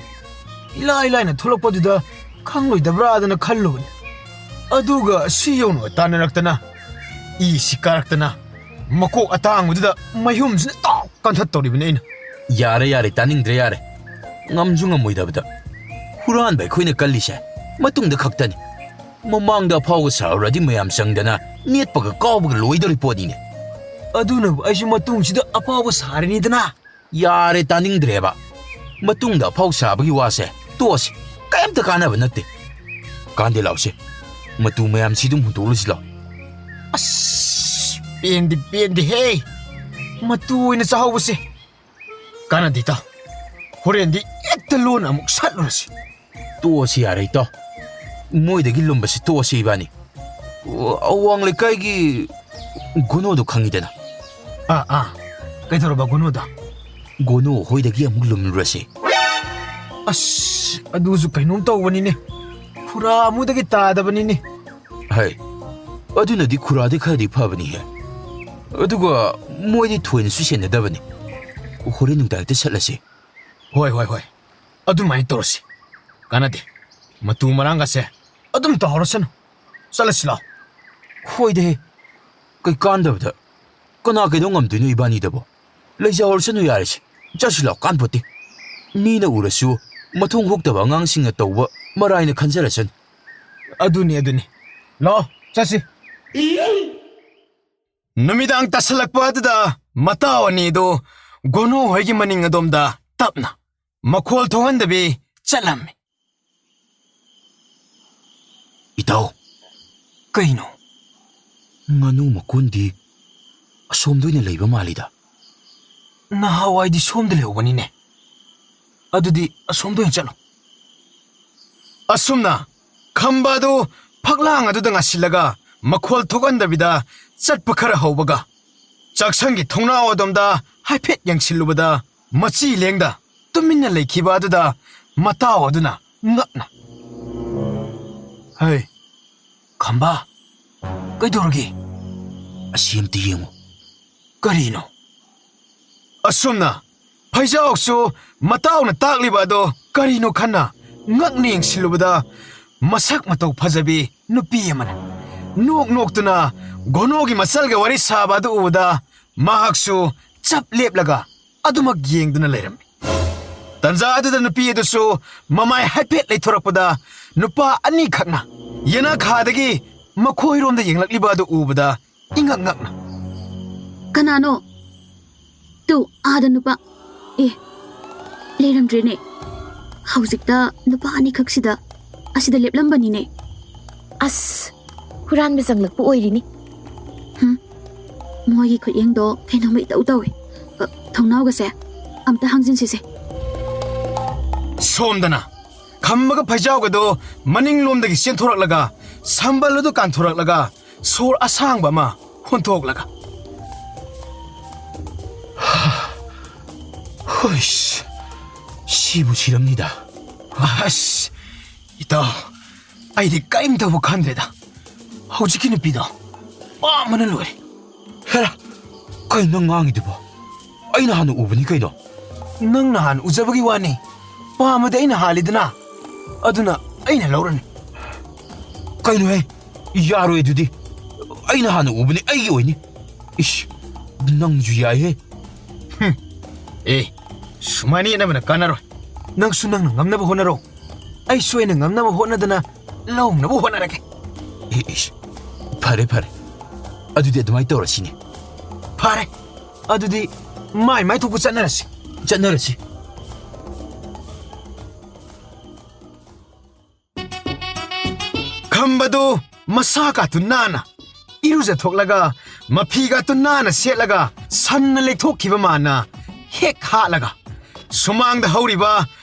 ꯏꯂꯥꯏ ꯂꯥꯏꯅ ꯊꯣꯛꯂꯛꯄꯗꯨꯗ ꯈꯪꯂꯣꯏꯗꯕ꯭ꯔꯥꯗꯅ ꯈꯜꯂꯨꯕꯅꯤ꯫ ꯑꯗꯨꯒ ꯁꯤ ꯌꯧꯅ ꯇꯥꯟꯅꯔꯛꯇꯅ, ꯏꯁꯤ ꯀꯥꯔꯛꯇꯅ, ꯃꯀꯣꯛ ꯑꯇꯥꯡꯕꯗꯨꯗ ꯃꯩꯍꯨꯝꯁꯤꯅ ꯇꯥꯎ ꯀꯟꯊꯠꯇꯧꯔꯤꯕꯅꯤ ꯑꯩꯅ꯫ ꯌꯥꯔꯦ, ꯌꯥꯔꯦ, ꯇꯥꯅꯤꯡꯗ꯭ꯔꯦ, ꯌꯥꯔꯦ꯫ ꯉꯝꯁꯨ ꯉꯝꯃꯣꯏꯗꯕꯗ꯫ ꯍꯨꯔꯥꯟꯕ ꯑꯩꯈꯣꯏꯅ ꯀꯜꯂꯤꯁꯦ ꯃꯇꯨꯡꯗ ꯈꯛꯇꯅꯤ꯫ ꯃꯃꯥꯡꯗ ꯑꯐꯥꯎꯕ ꯁꯥꯔꯨꯔꯗꯤ ꯃꯌꯥꯝ ꯆꯪꯗꯅ ꯅꯦꯠꯄꯒ ꯀꯥꯎꯕꯒ ꯂꯣꯏꯗꯧꯔꯤ ꯄꯣꯠꯅꯤꯅꯦ꯫ ꯑꯗꯨꯅꯕꯨ ꯑꯩꯁꯨ ꯃꯇꯨꯡꯁꯤꯗ ꯑꯐꯥꯎꯕ ꯁꯥꯔꯤꯅꯤꯗꯅ꯫ ꯌꯥꯔꯦ, ꯇꯥꯅꯤꯡꯗ꯭ꯔꯦꯕ꯫ ꯃꯇꯨꯡꯗ ꯑꯐꯥꯎ ꯁꯥꯕꯒꯤ ꯋꯥꯁꯦ ꯇꯣꯛꯑꯁꯤ꯫ ꯀꯩꯝꯇ ꯀꯥꯟꯅꯕ ꯅꯠꯇꯦ꯫ ꯀꯥꯟꯗꯦ, ꯂꯥꯎꯁꯦ꯫ ꯃꯇꯨ ꯃꯌꯥꯝꯁꯤ ꯑꯗꯨꯝ ꯍꯨꯟꯗꯣꯛꯂꯨꯁꯤ ꯂꯥꯎ꯫ ꯑꯁ, ꯄꯦꯟꯗꯤ ꯄꯦꯟꯗꯦꯍꯦ꯫ ꯃꯇꯨ ꯑꯣꯏꯅ ꯆꯥꯍꯧꯕꯁꯦ ꯀꯥꯟꯅꯗꯦ, ꯏꯇꯥꯎ꯫ ꯍꯣꯔꯦꯟꯗꯤ ꯍꯦꯛꯇ ꯂꯣꯟꯅ ꯑꯃꯨꯛ ꯁꯠꯂꯨꯔꯁꯤ꯫ ꯇꯣꯛꯑꯁꯤ ꯌꯥꯔꯦ, ꯏꯇꯥꯎ꯫ ꯃꯣꯏꯗꯒꯤ ꯂꯨꯝꯕꯁꯤ ꯇꯣꯛꯑꯁꯤ ꯏꯕꯥꯅꯤ꯫ ꯑ-, ꯑꯋꯥꯡ ꯂꯩꯀꯥꯏꯒꯤ ꯒꯣꯅꯣꯗꯣ ꯈꯪꯉꯤꯗꯅ? ꯑꯥ, ꯑꯥ꯫ ꯀꯩꯗꯧꯔꯕ ꯒꯣꯅꯣꯗ? ꯒꯣꯅꯣ ꯍꯣꯏꯗꯒꯤ ꯑꯃꯨꯛ ꯂꯨꯝꯂꯨꯔꯁꯤ꯫ ꯑꯁ, ꯑꯗꯨꯁꯨ ꯀꯩꯅꯣꯝ ꯇꯧꯕꯅꯤꯅꯦ꯫ ꯈꯨꯔꯥ ꯑꯃꯨꯗꯒꯤ ꯇꯥꯗꯕꯅꯤꯅꯦ꯫ ꯍꯩ, ꯑꯗꯨꯅꯗꯤ ꯈꯨꯔꯥꯗꯤ ꯈꯔꯗꯤ ꯐꯕꯅꯤꯍꯦ꯫ ꯑꯗꯨꯒ ꯃꯣꯏꯗꯤ ꯊꯣꯏꯅꯁꯨ ꯁꯦꯟꯅꯗꯕꯅꯤ꯫ ꯍꯣꯔꯦꯟ ꯅꯨꯡꯗꯥꯡ ꯍꯦꯛꯇ ꯆꯠꯂꯁꯤ꯫ ꯍꯣꯏ, ꯍꯣꯏ, ꯍꯣꯏ꯫ ꯑꯗꯨꯃꯥꯏꯅ ꯇꯧꯔꯁꯤ꯫ ꯀꯥꯟꯅꯗꯦ꯫ ꯃꯇꯨ ꯃꯔꯥꯡꯒꯁꯦ ꯑꯗꯨꯝ ꯇꯧꯍꯧꯔꯁꯅꯨ꯫ ꯆꯠꯂꯁꯤ ꯂꯥꯎ꯫ ꯍꯣꯏꯗꯍꯦ꯫ ꯀꯩ ꯀꯥꯟꯗꯕꯗ꯫ ꯀꯅꯥ ꯀꯩꯗꯧ ꯉꯝꯗꯣꯏꯅꯣ ꯏꯕꯥꯅꯤꯗꯕꯣ? ꯂꯩꯖꯍꯧꯔꯁꯅꯨ ꯌꯥꯔꯦꯁꯦ꯫ ꯆꯠꯁꯤ ꯂꯥꯎ, ꯀꯥꯟꯄꯣꯠꯇꯦ꯫ ꯃꯤꯅ ꯎꯔꯁꯨ ꯃꯊꯣꯡ ꯍꯨꯛꯇꯕ ꯑꯉꯥꯡꯁꯤꯡꯅ ꯇꯧꯕ ꯃꯔꯥꯏꯅ ꯈꯟꯖꯔꯁꯅꯨ꯫ ꯑꯗꯨꯅꯤ, ꯑꯗꯨꯅꯤ꯫ ꯂꯥꯛꯑꯣ, ꯆꯠꯁꯤ꯫ ꯅꯨꯃꯤꯗꯥꯡ ꯇꯥꯁꯜꯂꯛꯄ ꯑꯗꯨꯗ ꯃꯇꯥꯎ ꯑꯅꯤꯗꯨ ꯒꯣꯅꯨ ꯍꯣꯏꯒꯤ ꯃꯅꯤꯡ ꯑꯗꯣꯝꯗ ꯇꯞꯅ, ꯃꯈꯣꯜ ꯊꯣꯛꯍꯟꯗꯕꯤ ꯆꯠꯂꯝꯃꯤ꯫ ꯏꯇꯥꯎ꯫ ꯀꯩꯅꯣ? ꯉꯥꯅꯨ ꯃꯀꯣꯟꯗꯤ ꯑꯁꯣꯝꯗ ꯑꯣꯏꯅ ꯂꯩꯕ ꯃꯥꯜꯂꯤꯗ꯫ ꯅꯍꯥꯟꯋꯥꯏꯗꯤ ꯁꯣꯝꯗ ꯂꯩꯍꯧꯕꯅꯤꯅꯦ꯫ ꯑꯗꯨꯗꯤ ꯑꯁꯣꯝꯗ ꯑꯣꯏꯅ ꯆꯠꯂꯣ꯫ ꯑꯁꯨꯝꯅ ꯈꯝꯕ ꯑꯗꯨ ꯐꯛꯂꯥꯡ ꯑꯗꯨꯗ ꯉꯥꯁꯤꯜꯂꯒ ꯃꯈꯣꯜ ꯊꯣꯛꯍꯟꯗꯕꯤꯗ ꯆꯠꯄ ꯈꯔ ꯍꯧꯕꯒ ꯆꯥꯛꯁꯪꯒꯤ ꯊꯣꯡꯅꯥꯎ ꯑꯗꯣꯝꯗ ꯍꯥꯏꯐꯦꯠ ꯌꯦꯡꯁꯤꯜꯂꯨꯕꯗ, ꯃꯆꯤ ꯂꯦꯡꯗ ꯇꯨꯃꯤꯟꯅ ꯂꯩꯈꯤꯕ ꯑꯗꯨꯗ ꯃꯇꯥꯎ ꯑꯗꯨꯅ ꯉꯛꯅ, "ꯍꯩ, ꯈꯝꯕ, ꯀꯩꯗꯧꯔꯒꯦ? ꯑꯁꯤ ꯑꯝꯇ ꯌꯦꯡꯉꯨ꯫ ꯀꯔꯤꯅꯣ?" ꯑꯁꯨꯝꯅ ꯐꯩꯖꯥꯎꯁꯨ ꯃꯇꯥꯎꯅ ꯇꯥꯛꯂꯤꯕ ꯑꯗꯣ ꯀꯔꯤꯅꯣ ꯈꯟꯅ ꯉꯛꯅ ꯌꯦꯡꯁꯤꯜꯂꯨꯕꯗ, ꯃꯁꯛ ꯃꯇꯧ ꯐꯖꯕꯤ ꯅꯨꯄꯤ ꯑꯃꯅ ꯅꯣꯛ ꯅꯣꯛꯇꯨꯅ ꯒꯣꯅꯣꯒꯤ ꯃꯆꯜꯒ ꯋꯥꯔꯤ ꯁꯥꯕ ꯑꯗꯨ ꯎꯕꯗ, ꯃꯍꯥꯛꯁꯨ ꯆꯞ ꯂꯦꯞꯂꯒ ꯑꯗꯨꯃꯛ ꯌꯦꯡꯗꯨꯅ ꯂꯩꯔꯝꯃꯤ꯫ ꯇꯟꯖꯥ ꯑꯗꯨꯗ ꯅꯨꯄꯤ ꯑꯗꯨꯁꯨ ꯃꯃꯥꯏ ꯍꯥꯏꯐꯦꯠ ꯂꯩꯊꯣꯔꯛꯄꯗ, ꯅꯨꯄꯥ ꯑꯅꯤꯈꯛꯅ ꯌꯦꯅꯈꯥꯗꯒꯤ ꯃꯈꯣꯏꯔꯣꯝꯗ ꯌꯦꯡꯂꯛꯂꯤꯕ ꯑꯗꯨ ꯎꯕꯗ, ꯏꯉꯛ ꯉꯛꯅ, "ꯀꯅꯥꯅꯣ? ꯇꯨ, ꯑꯥꯗ ꯅꯨꯄꯥ꯫ ꯑꯦ, ꯂꯩꯔꯝꯗ꯭ꯔꯦꯅꯦ꯫ ꯍꯧꯖꯤꯛꯇ ꯅꯨꯄꯥ ꯑꯅꯤꯈꯛꯁꯤꯗ ꯑꯁꯤꯗ ꯂꯦꯞꯂꯝꯕꯅꯤꯅꯦ꯫ ꯑꯁ, ꯍꯨꯔꯥꯟꯕ ꯆꯪꯂꯛꯄ ꯑꯣꯏꯔꯤꯅꯤ꯫ ꯍꯝ, ꯃꯣꯏꯒꯤ ꯈꯨꯠꯌꯦꯡꯗꯣ ꯀꯩꯅꯣꯝꯃ ꯏꯇꯧ ꯇꯧꯏ꯫ ꯑ, ꯊꯣꯡꯅꯥꯎꯒꯁꯦ ꯑꯝꯇ ꯍꯥꯡꯖꯤꯟꯁꯤꯁꯦ꯫" ꯁꯣꯝꯗꯅ ꯈꯝꯕꯒ ꯐꯩꯖꯥꯎꯒꯗꯣ ꯃꯅꯤꯡꯂꯣꯝꯗꯒꯤ ꯆꯦꯟꯊꯣꯔꯛꯂꯒ, ꯁꯝꯕꯜ ꯑꯗꯨ ꯀꯥꯟꯊꯣꯔꯛꯂꯒ, ꯁꯣꯔ ꯑꯁꯥꯡꯕ ꯑꯃ ꯍꯣꯟꯊꯣꯛꯂꯒ, "ꯍꯨꯏꯁ, ꯁꯤꯕꯨ ꯁꯤꯔꯝꯅꯤꯗ꯫" "ꯑꯁ, ꯏꯇꯥꯎ, ꯑꯩꯗꯤ ꯀꯔꯤꯝꯇꯕꯨ ꯈꯟꯗ꯭ꯔꯦꯗ꯫ ꯍꯧꯖꯤꯛꯀꯤ ꯅꯨꯄꯤꯗꯣ ꯄꯥꯝꯕꯅ ꯂꯣꯏꯔꯦ꯫" "ꯍꯦꯔꯥ, ꯀꯩꯅꯣ ꯅꯪ ꯉꯥꯡꯉꯤꯗꯨꯕꯣ? ꯑꯩꯅ ꯍꯥꯟꯅ ꯎꯕꯅꯤ ꯀꯩꯅꯣ꯫" "ꯅꯪꯅ ꯍꯥꯟꯅ ꯎꯖꯕꯒꯤ ꯋꯥꯅꯤ, ꯄꯥꯝꯃꯗꯤ ꯑꯩꯅ ꯍꯥꯜꯂꯤꯗꯅ, ꯑꯗꯨꯅ ꯑꯩꯅ ꯂꯧꯔꯅꯤ꯫" "ꯀꯩꯅꯣꯍꯦ, ꯌꯥꯔꯣꯏ ꯑꯗꯨꯗꯤ꯫ ꯑꯩꯅ ꯍꯥꯟꯅ ꯎꯕꯅꯤ, ꯑꯩꯒꯤ ꯑꯣꯏꯅꯤ꯫" "ꯏꯁ, ꯅꯪꯁꯨ ꯌꯥꯏꯍꯦ꯫" "ꯍꯨꯝ, ꯑꯦ, ꯁꯨꯃꯥꯏꯅ ꯌꯦꯠꯅꯕꯅ ꯀꯥꯟꯅꯔꯣꯏ꯫ ꯅꯪꯁꯨ ꯅꯪꯅ ꯉꯝꯅꯕ ꯍꯣꯠꯅꯔꯣ, ꯑꯩꯁꯨ ꯑꯩꯅ ꯉꯝꯅꯕ ꯍꯣꯠꯅꯗꯅ ꯂꯧꯅꯕ ꯍꯣꯠꯅꯔꯒꯦ꯫" "ꯑꯦ, ꯏꯁ, ꯐꯔꯦ, ꯐꯔꯦ, ꯑꯗꯨꯗꯤ ꯑꯗꯨꯃꯥꯏꯅ ꯇꯧꯔꯁꯤꯅꯦ꯫" "ꯐꯔꯦ, ꯑꯗꯨꯗꯤ ꯃꯥꯏ ꯃꯥꯏ ꯊꯣꯛꯄ ꯆꯠꯅꯔꯁꯤ꯫" "ꯆꯠꯅꯔꯁꯤ꯫" ꯈꯝꯕꯗꯨ ꯃꯁꯥꯀꯥꯇꯨ ꯅꯥꯟꯅ ꯏꯔꯨꯖꯊꯣꯛꯂꯒ, ꯃꯐꯤꯒꯥꯇꯨ ꯅꯥꯟꯅ ꯁꯦꯠꯂꯒ, ꯁꯟꯅ ꯂꯩꯊꯣꯛꯈꯤꯕ ꯃꯥꯟꯅ ꯍꯦꯛ ꯍꯥꯠꯂꯒ, ꯁꯨꯃꯥꯡꯗ ꯍꯧꯔꯤꯕ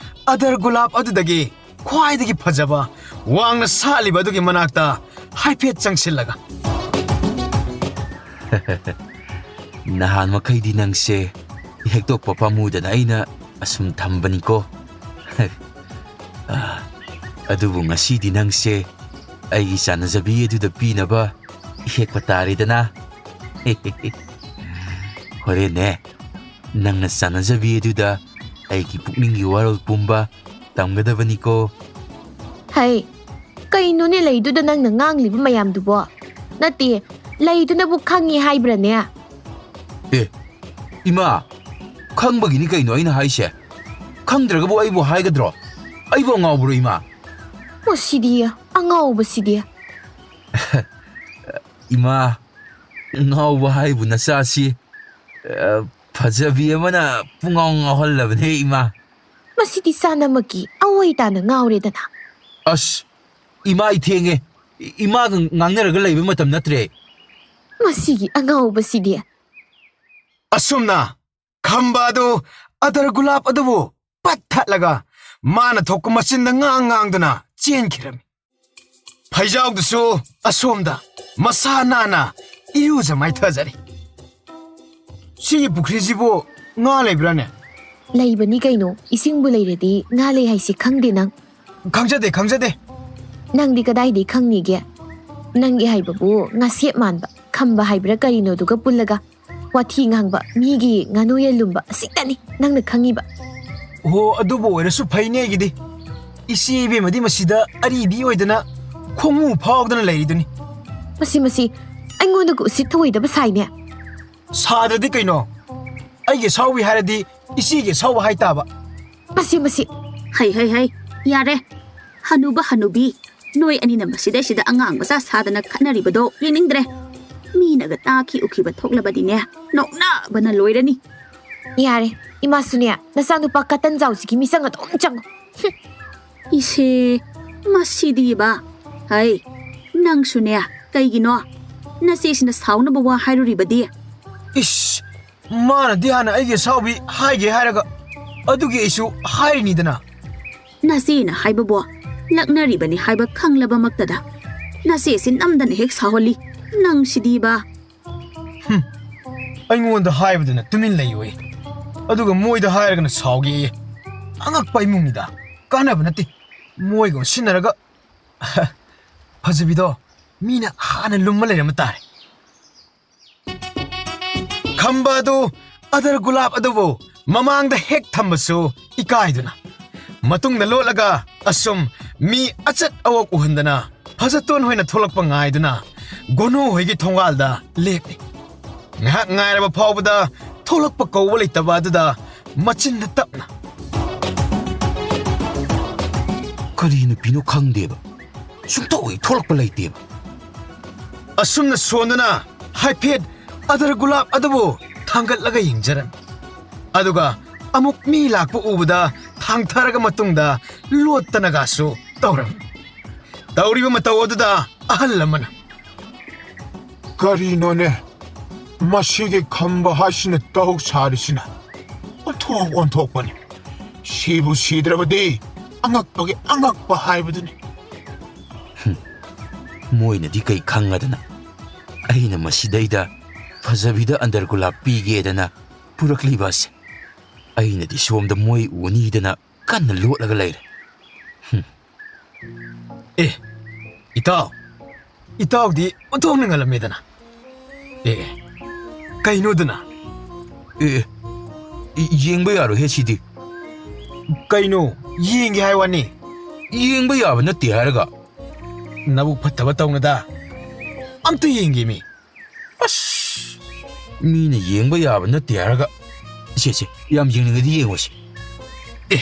ꯑꯗꯔ ꯒꯨꯂꯥꯞ ꯑꯗꯨꯗꯒꯤ ꯈ꯭ꯋꯥꯏꯗꯒꯤ ꯐꯖꯕ, ꯋꯥꯡꯅ ꯁꯥꯠꯂꯤꯕ ꯑꯗꯨꯒꯤ ꯃꯅꯥꯛꯇ ꯍꯥꯏꯐꯦꯠ ꯆꯪꯁꯤꯜꯂꯒ, "ꯅꯍꯥꯟ ꯃꯈꯩꯗꯤ ꯅꯪꯁꯦ ꯍꯦꯛꯇꯣꯛꯄ ꯄꯥꯝꯃꯨꯗꯅ ꯑꯩꯅ ꯑꯁꯨꯝ ꯊꯝꯕꯅꯤꯀꯣ꯫ ꯑꯥ, ꯑꯗꯨꯕꯨ ꯉꯁꯤꯗꯤ ꯅꯪꯁꯦ ꯑꯩꯒꯤ ꯆꯥꯟꯅꯖꯕꯤ ꯑꯗꯨꯗ ꯄꯤꯅꯕ ꯍꯦꯛꯄ ꯇꯥꯔꯦꯗꯅ꯫ ꯍꯣꯔꯦꯟꯅꯦ, ꯅꯪꯅ ꯆꯥꯟꯅꯖꯕꯤ ꯑꯗꯨꯗ ꯑꯩꯒꯤ ꯄꯨꯛꯅꯤꯡꯒꯤ ꯋꯥꯔꯣꯜ ꯄꯨꯝꯕ ꯇꯝꯒꯗꯕꯅꯤꯀꯣ꯫ ꯍꯩ, ꯀꯩꯅꯣꯅꯦ ꯂꯩꯗꯨꯗ ꯅꯪꯅ ꯉꯥꯡꯂꯤꯕ ꯃꯌꯥꯝꯗꯨꯕꯣ? ꯅꯠꯇꯦ, ꯂꯩꯗꯨꯅꯕꯨ ꯈꯪꯉꯤ ꯍꯥꯏꯕ꯭ꯔꯅꯦ? ꯑꯦ, ꯏꯃꯥ, ꯈꯪꯕꯒꯤꯅꯤ ꯀꯩꯅꯣ ꯑꯩꯅ ꯍꯥꯏꯁꯦ꯫ ꯈꯪꯗ꯭ꯔꯒꯕꯨ ꯑꯩꯕꯨ ꯍꯥꯏꯒꯗ꯭ꯔꯣ? ꯑꯩꯕꯨ ꯑꯉꯥꯎꯕ꯭ꯔꯣ, ꯏꯃꯥ? ꯃꯁꯤꯗꯤ, ꯑꯉꯥꯎꯕꯁꯤꯗꯤ꯫ ꯏꯃꯥ, ꯉꯥꯎꯕ ꯍꯥꯏꯕꯨ ꯅꯆꯥꯁꯤ, ꯑ, ꯐꯖꯕꯤ ꯑꯃꯅ ꯄꯨꯡꯉꯥꯎ ꯉꯥꯎꯍꯜꯂꯕꯅꯦ, ꯏꯃꯥ꯫ ꯃꯁꯤꯗꯤ ꯆꯥꯅꯃꯛꯀꯤ ꯑꯋꯣꯏ ꯇꯥꯅ ꯉꯥꯎꯔꯦꯗꯅ꯫ ꯑꯁ, ꯏꯃꯥ, ꯑꯩ ꯊꯦꯡꯉꯦ꯫ ꯏ-, ꯏꯃꯥꯒ ꯉꯥꯡꯅꯔꯒ ꯂꯩꯕ ꯃꯇꯝ ꯅꯠꯇ꯭ꯔꯦ꯫ ꯃꯁꯤꯒꯤ ꯑꯉꯥꯎꯕꯁꯤꯗꯤ꯫ ꯑꯁꯨꯝꯅ ꯈꯝꯕ ꯑꯗꯨ ꯑꯗꯔ ꯒꯨꯂꯥꯞ ꯑꯗꯨꯕꯨ ꯄꯠ ꯊꯠꯂꯒ ꯃꯥꯅ ꯊꯣꯛꯄ ꯃꯆꯤꯟꯗ ꯉꯥꯡ ꯉꯥꯡꯗꯨꯅ ꯆꯦꯟꯈꯤꯔꯝꯃꯤ꯫ ꯐꯩꯖꯥꯎꯗꯨꯁꯨ ꯑꯁꯣꯝꯗ ꯃꯁꯥ ꯅꯥꯟꯅ ꯏꯔꯨꯖ ꯃꯥꯏꯊꯖꯔꯤ꯫ ꯁꯤꯒꯤ ꯄꯨꯈ꯭ꯔꯤꯁꯤꯕꯨ ꯉꯥ ꯂꯩꯕ꯭ꯔꯥꯅꯦ? ꯂꯩꯕꯅꯤ ꯀꯩꯅꯣ, ꯏꯁꯤꯡꯕꯨ ꯂꯩꯔꯗꯤ ꯉꯥ ꯂꯩ ꯍꯥꯏꯁꯤ ꯈꯪꯗꯦ ꯅꯪ? ꯈꯪꯖꯗꯦ, ꯈꯪꯖꯗꯦ꯫ ꯅꯪꯗꯤ ꯀꯗꯥꯏꯗꯩ ꯈꯪꯅꯤꯒꯦ? ꯅꯪꯒꯤ ꯍꯥꯏꯕꯕꯨ ꯉꯥꯁꯦꯞ ꯃꯥꯟꯕ, ꯈꯝꯕ ꯍꯥꯏꯕ꯭ꯔꯥ ꯀꯔꯤꯅꯣꯗꯨꯒ ꯄꯨꯜꯂꯒ ꯋꯥꯊꯤ ꯉꯥꯡꯕ, ꯃꯤꯒꯤ ꯉꯥꯅꯨ ꯌꯦꯟ ꯂꯨꯝꯕ ꯑꯁꯤꯇꯅꯤ ꯅꯪꯅ ꯈꯪꯉꯤꯕ꯫ ꯑꯣ, ꯑꯗꯨꯕꯨ ꯑꯣꯏꯔꯁꯨ ꯐꯩꯅꯦ ꯑꯩꯒꯤꯗꯤ꯫ ꯏꯆꯦ ꯏꯕꯦꯝꯃꯗꯤ ꯃꯁꯤꯗ ꯑꯔꯤꯕꯤ ꯑꯣꯏꯗꯅ ꯈꯣꯡꯃꯨ ꯐꯥꯎꯗꯅ ꯂꯩꯔꯤꯗꯨꯅꯤ꯫ ꯃꯁꯤ, ꯃꯁꯤ ꯑꯩꯉꯣꯟꯗꯒ ꯎꯁꯤꯠ ꯊꯧꯑꯣꯏꯗꯕ ꯁꯥꯏꯅꯦ꯫ ꯁꯥꯗ꯭ꯔꯗꯤ ꯀꯩꯅꯣ? ꯑꯩꯒꯤ ꯑꯁꯥꯎꯕꯤ ꯍꯥꯏꯔꯗꯤ ꯏꯆꯦꯒꯤ ꯑꯁꯥꯎꯕ ꯍꯥꯏ ꯇꯥꯕ꯫ ꯃꯁꯤ, ꯃꯁꯤ꯫ ꯍꯩ, ꯍꯩ, ꯍꯩ, ꯌꯥꯔꯦ꯫ ꯍꯅꯨꯕ ꯍꯅꯨꯕꯤ, ꯅꯣꯏ ꯑꯅꯤꯅ ꯃꯁꯤꯗꯩꯁꯤꯗ ꯑꯉꯥꯡ ꯃꯆꯥ ꯁꯥꯗꯅ ꯈꯠꯅꯔꯤꯕꯗꯣ ꯌꯦꯡꯅꯤꯡꯗ꯭ꯔꯦ꯫ ꯃꯤꯅꯒ ꯇꯥꯈꯤ ꯎꯈꯤꯕ ꯊꯣꯛꯂꯕꯗꯤꯅꯦ, ꯅꯣꯛꯅꯕꯅ ꯂꯣꯏꯔꯅꯤ꯫ ꯌꯥꯔꯦ, ꯏꯃꯥꯁꯨꯅꯦ, ꯅꯆꯥꯅꯨꯄꯥ ꯀꯇꯟ ꯖꯥꯎꯁꯤꯒꯤ ꯃꯤꯆꯪ ꯑꯗꯨꯝ ꯆꯪꯉꯨ꯫ ꯍꯨꯝ꯫ ꯏꯁꯦ, ꯃꯁꯤꯗꯤꯕ꯫ ꯍꯩ, ꯅꯪꯁꯨꯅꯦ, ꯀꯩꯒꯤꯅꯣ? ꯅꯆꯦꯁꯤꯅ ꯁꯥꯎꯅꯕ ꯋꯥ ꯍꯥꯏꯔꯨꯔꯤꯕꯗꯤ? ꯏꯁ, ꯃꯥꯅꯗꯤ ꯍꯥꯟꯅ ꯑꯩꯒꯤ ꯑꯁꯥꯎꯕꯤ ꯍꯥꯏꯒꯦ ꯍꯥꯏꯔꯒ, ꯑꯗꯨꯒꯤ ꯑꯩꯁꯨ ꯍꯥꯏꯔꯤꯅꯤꯗꯅ꯫ ꯅꯆꯦꯅ ꯍꯥꯏꯕꯕꯨ ꯂꯛꯅꯔꯤꯕꯅꯤ ꯍꯥꯏꯕ ꯈꯪꯂꯕꯃꯛꯇꯗ ꯅꯆꯦꯁꯤ ꯅꯝꯗꯅ ꯍꯦꯛ ꯁꯥꯎꯍꯜꯂꯤ꯫ ꯅꯪꯁꯤꯗꯤꯕ꯫ ꯍꯨꯝ, ꯑꯩꯉꯣꯟꯗ ꯍꯥꯏꯕꯗꯨꯅ ꯇꯨꯃꯤꯟ ꯂꯩꯌꯣꯌꯦ꯫ ꯑꯗꯨꯒ ꯃꯣꯏꯗ ꯍꯥꯏꯔꯒꯅ ꯁꯥꯎꯒꯦꯌꯦ꯫ ꯑꯉꯛꯄ ꯏꯃꯨꯡꯅꯤꯗ꯫ ꯀꯥꯟꯅꯕ ꯅꯠꯇꯦ꯫ ꯃꯣꯏꯒ ꯑꯣꯟꯁꯤꯟꯅꯔꯒ ꯐꯖꯕꯤꯗꯣ ꯃꯤꯅ ꯍꯥꯟꯅ ꯂꯨꯝꯃ ꯂꯩꯔꯝꯕ ꯇꯥꯔꯦ꯫ ꯈꯝꯕ ꯑꯗꯨ ꯑꯗꯔ ꯒꯨꯂꯥꯞ ꯑꯗꯨꯕꯨ ꯃꯃꯥꯡꯗ ꯍꯦꯛ ꯊꯝꯕꯁꯨ ꯏꯀꯥꯏꯗꯨꯅ, ꯃꯇꯨꯡꯗ ꯂꯣꯠꯂꯒ ꯑꯁꯨꯝ ꯃꯤ ꯑꯆꯠ ꯑꯋꯣꯛ ꯎꯍꯟꯗꯅ ꯐꯖꯇꯣꯟ ꯍꯣꯏꯅ ꯊꯣꯛꯂꯛꯄ ꯉꯥꯏꯗꯨꯅ ꯒꯣꯅꯨ ꯍꯣꯏꯒꯤ ꯊꯣꯡꯒꯥꯜꯗ ꯂꯦꯞꯂꯤ꯫ ꯉꯥꯏꯍꯥꯛ ꯉꯥꯏꯔꯕ ꯐꯥꯎꯕꯗ ꯊꯣꯛꯂꯛꯄ ꯀꯧꯕ ꯂꯩꯇꯕ ꯑꯗꯨꯗ ꯃꯆꯤꯟꯗ ꯇꯞꯅ, "ꯀꯔꯤ ꯅꯨꯄꯤꯅꯣ ꯈꯪꯗꯦꯕ, ꯁꯨꯡꯊꯣꯛ ꯍꯦꯛ ꯊꯣꯛꯂꯛꯄ ꯂꯩꯇꯦꯕ"꯫ ꯑꯁꯨꯝꯅ ꯁꯣꯟꯗꯨꯅ ꯍꯥꯏꯐꯦꯠ ꯑꯗꯔ ꯒꯨꯂꯥꯞ ꯑꯗꯨꯕꯨ ꯊꯥꯡꯒꯠꯂꯒ ꯌꯦꯡꯖꯔꯝꯃꯤ꯫ ꯑꯗꯨꯒ ꯑꯃꯨꯛ ꯃꯤ ꯂꯥꯛꯄ ꯎꯕꯗ ꯊꯥꯡꯊꯔꯒ ꯃꯇꯨꯡꯗ ꯂꯣꯠꯇꯅꯒꯁꯨ ꯇꯧꯔꯝꯃꯤ꯫ ꯇꯧꯔꯤꯕ ꯃꯇꯧ ꯑꯗꯨꯗ ꯑꯍꯜ ꯑꯃꯅ, "ꯀꯔꯤꯅꯣꯅꯦ ꯃꯁꯤꯒꯤ ꯈꯝꯕ ꯍꯥꯏꯁꯤꯅ ꯇꯧ ꯁꯥꯔꯤꯁꯤꯅ? ꯑꯣꯟꯊꯣꯛ ꯑꯣꯟꯊꯣꯛꯄꯅꯤ꯫ ꯁꯤꯕꯨ ꯁꯤꯗ꯭ꯔꯕꯗꯤ ꯑꯉꯛꯄꯒꯤ ꯑꯉꯛꯄ ꯍꯥꯏꯕꯗꯨꯅꯤ"꯫ ꯃꯣꯏꯅꯗꯤ ꯀꯩ ꯈꯪꯉꯗꯅ ꯑꯩꯅ ꯃꯁꯤꯗꯩꯗ ꯐꯖꯕꯤꯗ ꯑꯟꯗꯔ ꯒꯨꯂꯥꯞ ꯄꯤꯒꯦꯗꯅ ꯄꯨꯔꯛꯂꯤꯕ ꯑꯁꯦ꯫ ꯑꯩꯅꯗꯤ ꯁꯣꯝꯗ ꯃꯣꯏ ꯎꯅꯤꯗꯅ ꯀꯟꯅ ꯂꯣꯠꯂꯒ ꯂꯩꯔꯦ꯫ ꯍꯨꯝ꯫ ꯑꯦ, ꯏꯇꯥꯎ, ꯏꯇꯥꯎꯗꯤ ꯑꯣꯟꯊꯣꯛꯅ ꯉꯜꯂꯝꯃꯦꯗꯅ꯫ ꯑꯦ, ꯑꯦ, ꯀꯩꯅꯣꯗꯅ? ꯑꯦ, ꯑꯦ, ꯌꯦꯡꯕ ꯌꯥꯔꯣꯏꯍꯦ ꯁꯤꯗꯤ꯫ ꯀꯩꯅꯣ? ꯌꯦꯡꯒꯦ ꯍꯥꯏ ꯋꯥꯅꯤ꯫ ꯌꯦꯡꯕ ꯌꯥꯕ ꯅꯠꯇꯦ ꯍꯥꯏꯔꯒ꯫ ꯅꯕꯨꯛ ꯐꯠꯇꯕ ꯇꯧꯅꯗ꯫ ꯑꯝꯇ ꯌꯦꯡꯒꯦ ꯃꯤ꯫ ꯑꯁ, ꯃꯤꯅ ꯌꯦꯡꯕ ꯌꯥꯕ ꯅꯠꯇꯦ ꯍꯥꯏꯔꯒ꯫ ꯁꯦ, ꯁꯦ, ꯌꯥꯝ ꯌꯦꯡꯅꯤꯡꯉꯗꯤ ꯌꯦꯡꯉꯣꯁꯦ꯫ ꯑꯦ,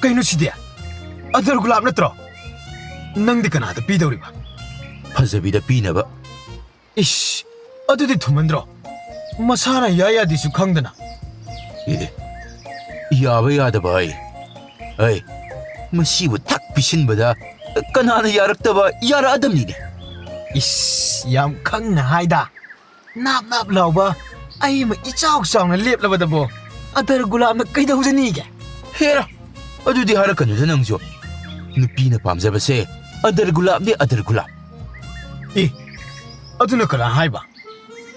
ꯀꯩꯅꯣ ꯁꯤꯗꯤ? ꯑꯗꯔ ꯒꯨꯂꯥꯞ ꯅꯠꯇ꯭ꯔꯣ? ꯅꯪꯗꯤ ꯀꯅꯥꯗ ꯄꯤꯗꯧꯔꯤꯕ? ꯐꯖꯕꯤꯗ ꯄꯤꯅꯕ꯫ ꯏꯁ, ꯑꯗꯨꯗꯤ ꯊꯨꯃꯟꯗ꯭ꯔꯣ? ꯃꯁꯥꯅ ꯌꯥ ꯌꯥꯗꯦꯁꯨ ꯈꯪꯗꯅ꯫ ꯑꯦ, ꯌꯥꯕ ꯌꯥꯗꯕ ꯍꯥꯏ꯫ ꯑꯩ, ꯃꯁꯤꯕꯨ ꯊꯛ ꯄꯤꯁꯤꯟꯕꯗ ꯀꯅꯥꯅ ꯌꯥꯔꯛꯇꯕ ꯌꯥꯔꯛꯑꯗꯕꯅꯤꯅꯦ꯫ ꯏꯁ, ꯌꯥꯝ ꯈꯪꯅ ꯍꯥꯏꯗ꯫ ꯅꯥꯞ ꯅꯥꯞ ꯂꯥꯎꯕ ꯑꯩ ꯑꯃ ꯏꯆꯥꯎ ꯆꯥꯎꯅ ꯂꯦꯞꯂꯕꯗꯕꯣ ꯑꯗꯔ ꯒꯨꯂꯥꯞꯅ ꯀꯩꯗꯧꯖꯅꯤꯒꯦ? ꯍꯦꯔꯥ, ꯑꯗꯨꯗꯤ ꯍꯥꯏꯔꯛꯀꯅꯨꯗ ꯅꯪꯁꯨ꯫ ꯅꯨꯄꯤꯅ ꯄꯥꯝꯖꯕꯁꯦ ꯑꯗꯔ ꯒꯨꯂꯥꯞꯅꯦ, ꯑꯗꯔ ꯒꯨꯂꯥꯞ꯫ ꯑꯦ, ꯑꯗꯨꯅ ꯀꯅꯥ ꯍꯥꯏꯕ?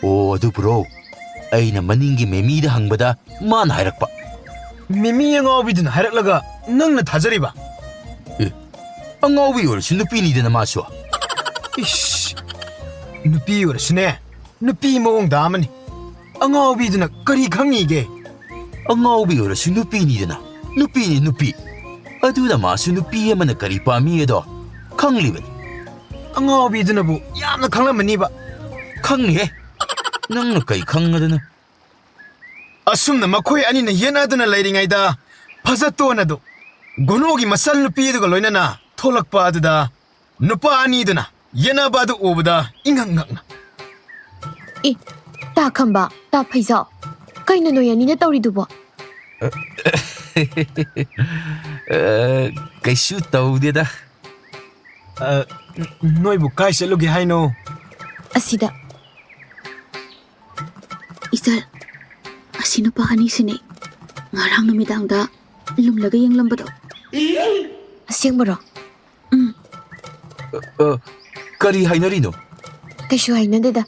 ꯑꯣ, ꯑꯗꯨꯕꯨꯔꯣ? ꯑꯩꯅ ꯃꯅꯤꯡꯒꯤ ꯃꯦꯃꯤꯗ ꯍꯪꯕꯗ ꯃꯥꯅ ꯍꯥꯏꯔꯛꯄ꯫ ꯃꯦꯃꯤ ꯑꯉꯥꯎꯕꯤꯗꯨꯅ ꯍꯥꯏꯔꯛꯂꯒ ꯅꯪꯅ ꯊꯥꯖꯔꯤꯕ? ꯑꯦ, ꯑꯉꯥꯎꯕꯤ ꯑꯣꯏꯔꯁꯨ ꯅꯨꯄꯤꯅꯤꯗꯅ ꯃꯥꯁꯨ꯫ ꯏꯁ, ꯅꯨꯄꯤ ꯑꯣꯏꯔꯁꯨꯅꯦ, ꯅꯨꯄꯤ ꯃꯑꯣꯡꯗ ꯑꯃꯅꯤ꯫ ꯑꯉꯥꯎꯕꯤꯗꯨꯅ ꯀꯔꯤ ꯈꯪꯉꯤꯒꯦ? ꯑꯉꯥꯎꯕꯤ ꯑꯣꯏꯔꯁꯨ ꯅꯨꯄꯤꯅꯤꯗꯅ, ꯅꯨꯄꯤꯅꯤ ꯅꯨꯄꯤ꯫ ꯑꯗꯨꯅ ꯃꯥꯁꯨ ꯅꯨꯄꯤ ꯑꯃꯅ ꯀꯔꯤ ꯄꯥꯝꯃꯤ ꯑꯗꯣ ꯈꯪꯂꯤꯕꯅꯤ꯫ ꯑꯉꯥꯎꯕꯤꯗꯨꯅꯕꯨ ꯌꯥꯝꯅ ꯈꯪꯂꯝꯃꯅꯤꯕ꯫ ꯈꯪꯅꯤꯍꯦ, ꯅꯪꯅ ꯀꯩ ꯈꯪꯉꯗꯅ? ꯑꯁꯨꯝꯅ ꯃꯈꯣꯏ ꯑꯅꯤꯅ ꯌꯦꯠꯅꯗꯨꯅ ꯂꯩꯔꯤꯉꯩꯗ ꯐꯖꯇꯣꯟ ꯑꯗꯨ ꯒꯣꯅꯣꯒꯤ ꯃꯆꯜ ꯅꯨꯄꯤ ꯑꯗꯨꯒ ꯂꯣꯏꯅꯅ ꯊꯣꯛꯂꯛꯄ ꯑꯗꯨꯗ ꯅꯨꯄꯥ ꯑꯅꯤꯗꯨꯅ ꯌꯦꯠꯅꯕ ꯑꯗꯨ ꯎꯕꯗ ꯏꯉꯛ ꯉꯛꯅ꯫ ꯑꯦ, ꯇꯥ ꯈꯝꯕ, ꯇꯥ ꯐꯩꯖꯥꯎ, ꯀꯩꯅꯣ ꯅꯣꯏ ꯑꯅꯤꯅ ꯇꯧꯔꯤꯗꯨꯕꯣ? ꯑ, ꯀꯩꯁꯨ ꯇꯧꯗꯦꯗ꯫ ꯑ, ꯅꯣꯏꯕꯨ ꯀꯥꯏ ꯆꯠꯂꯨꯒꯦ ꯍꯥꯏꯅꯣ? ꯑꯁꯤꯗ꯫ ꯏꯆꯜ, ꯑꯁꯤ ꯅꯨꯄꯥ ꯑꯅꯤꯁꯤꯅꯦ ꯉꯔꯥꯡ ꯅꯨꯃꯤꯗꯥꯡꯗ ꯂꯨꯝꯂꯒ ꯌꯦꯡꯂꯝꯕꯗꯣ꯫ ꯑꯁꯦꯡꯕꯔꯣ? ꯎꯝ꯫ ꯑ, ꯀꯔꯤ ꯍꯥꯏꯅꯔꯤꯅꯣ? ꯀꯩꯁꯨ ꯍꯥꯏꯅꯗꯦꯗ꯫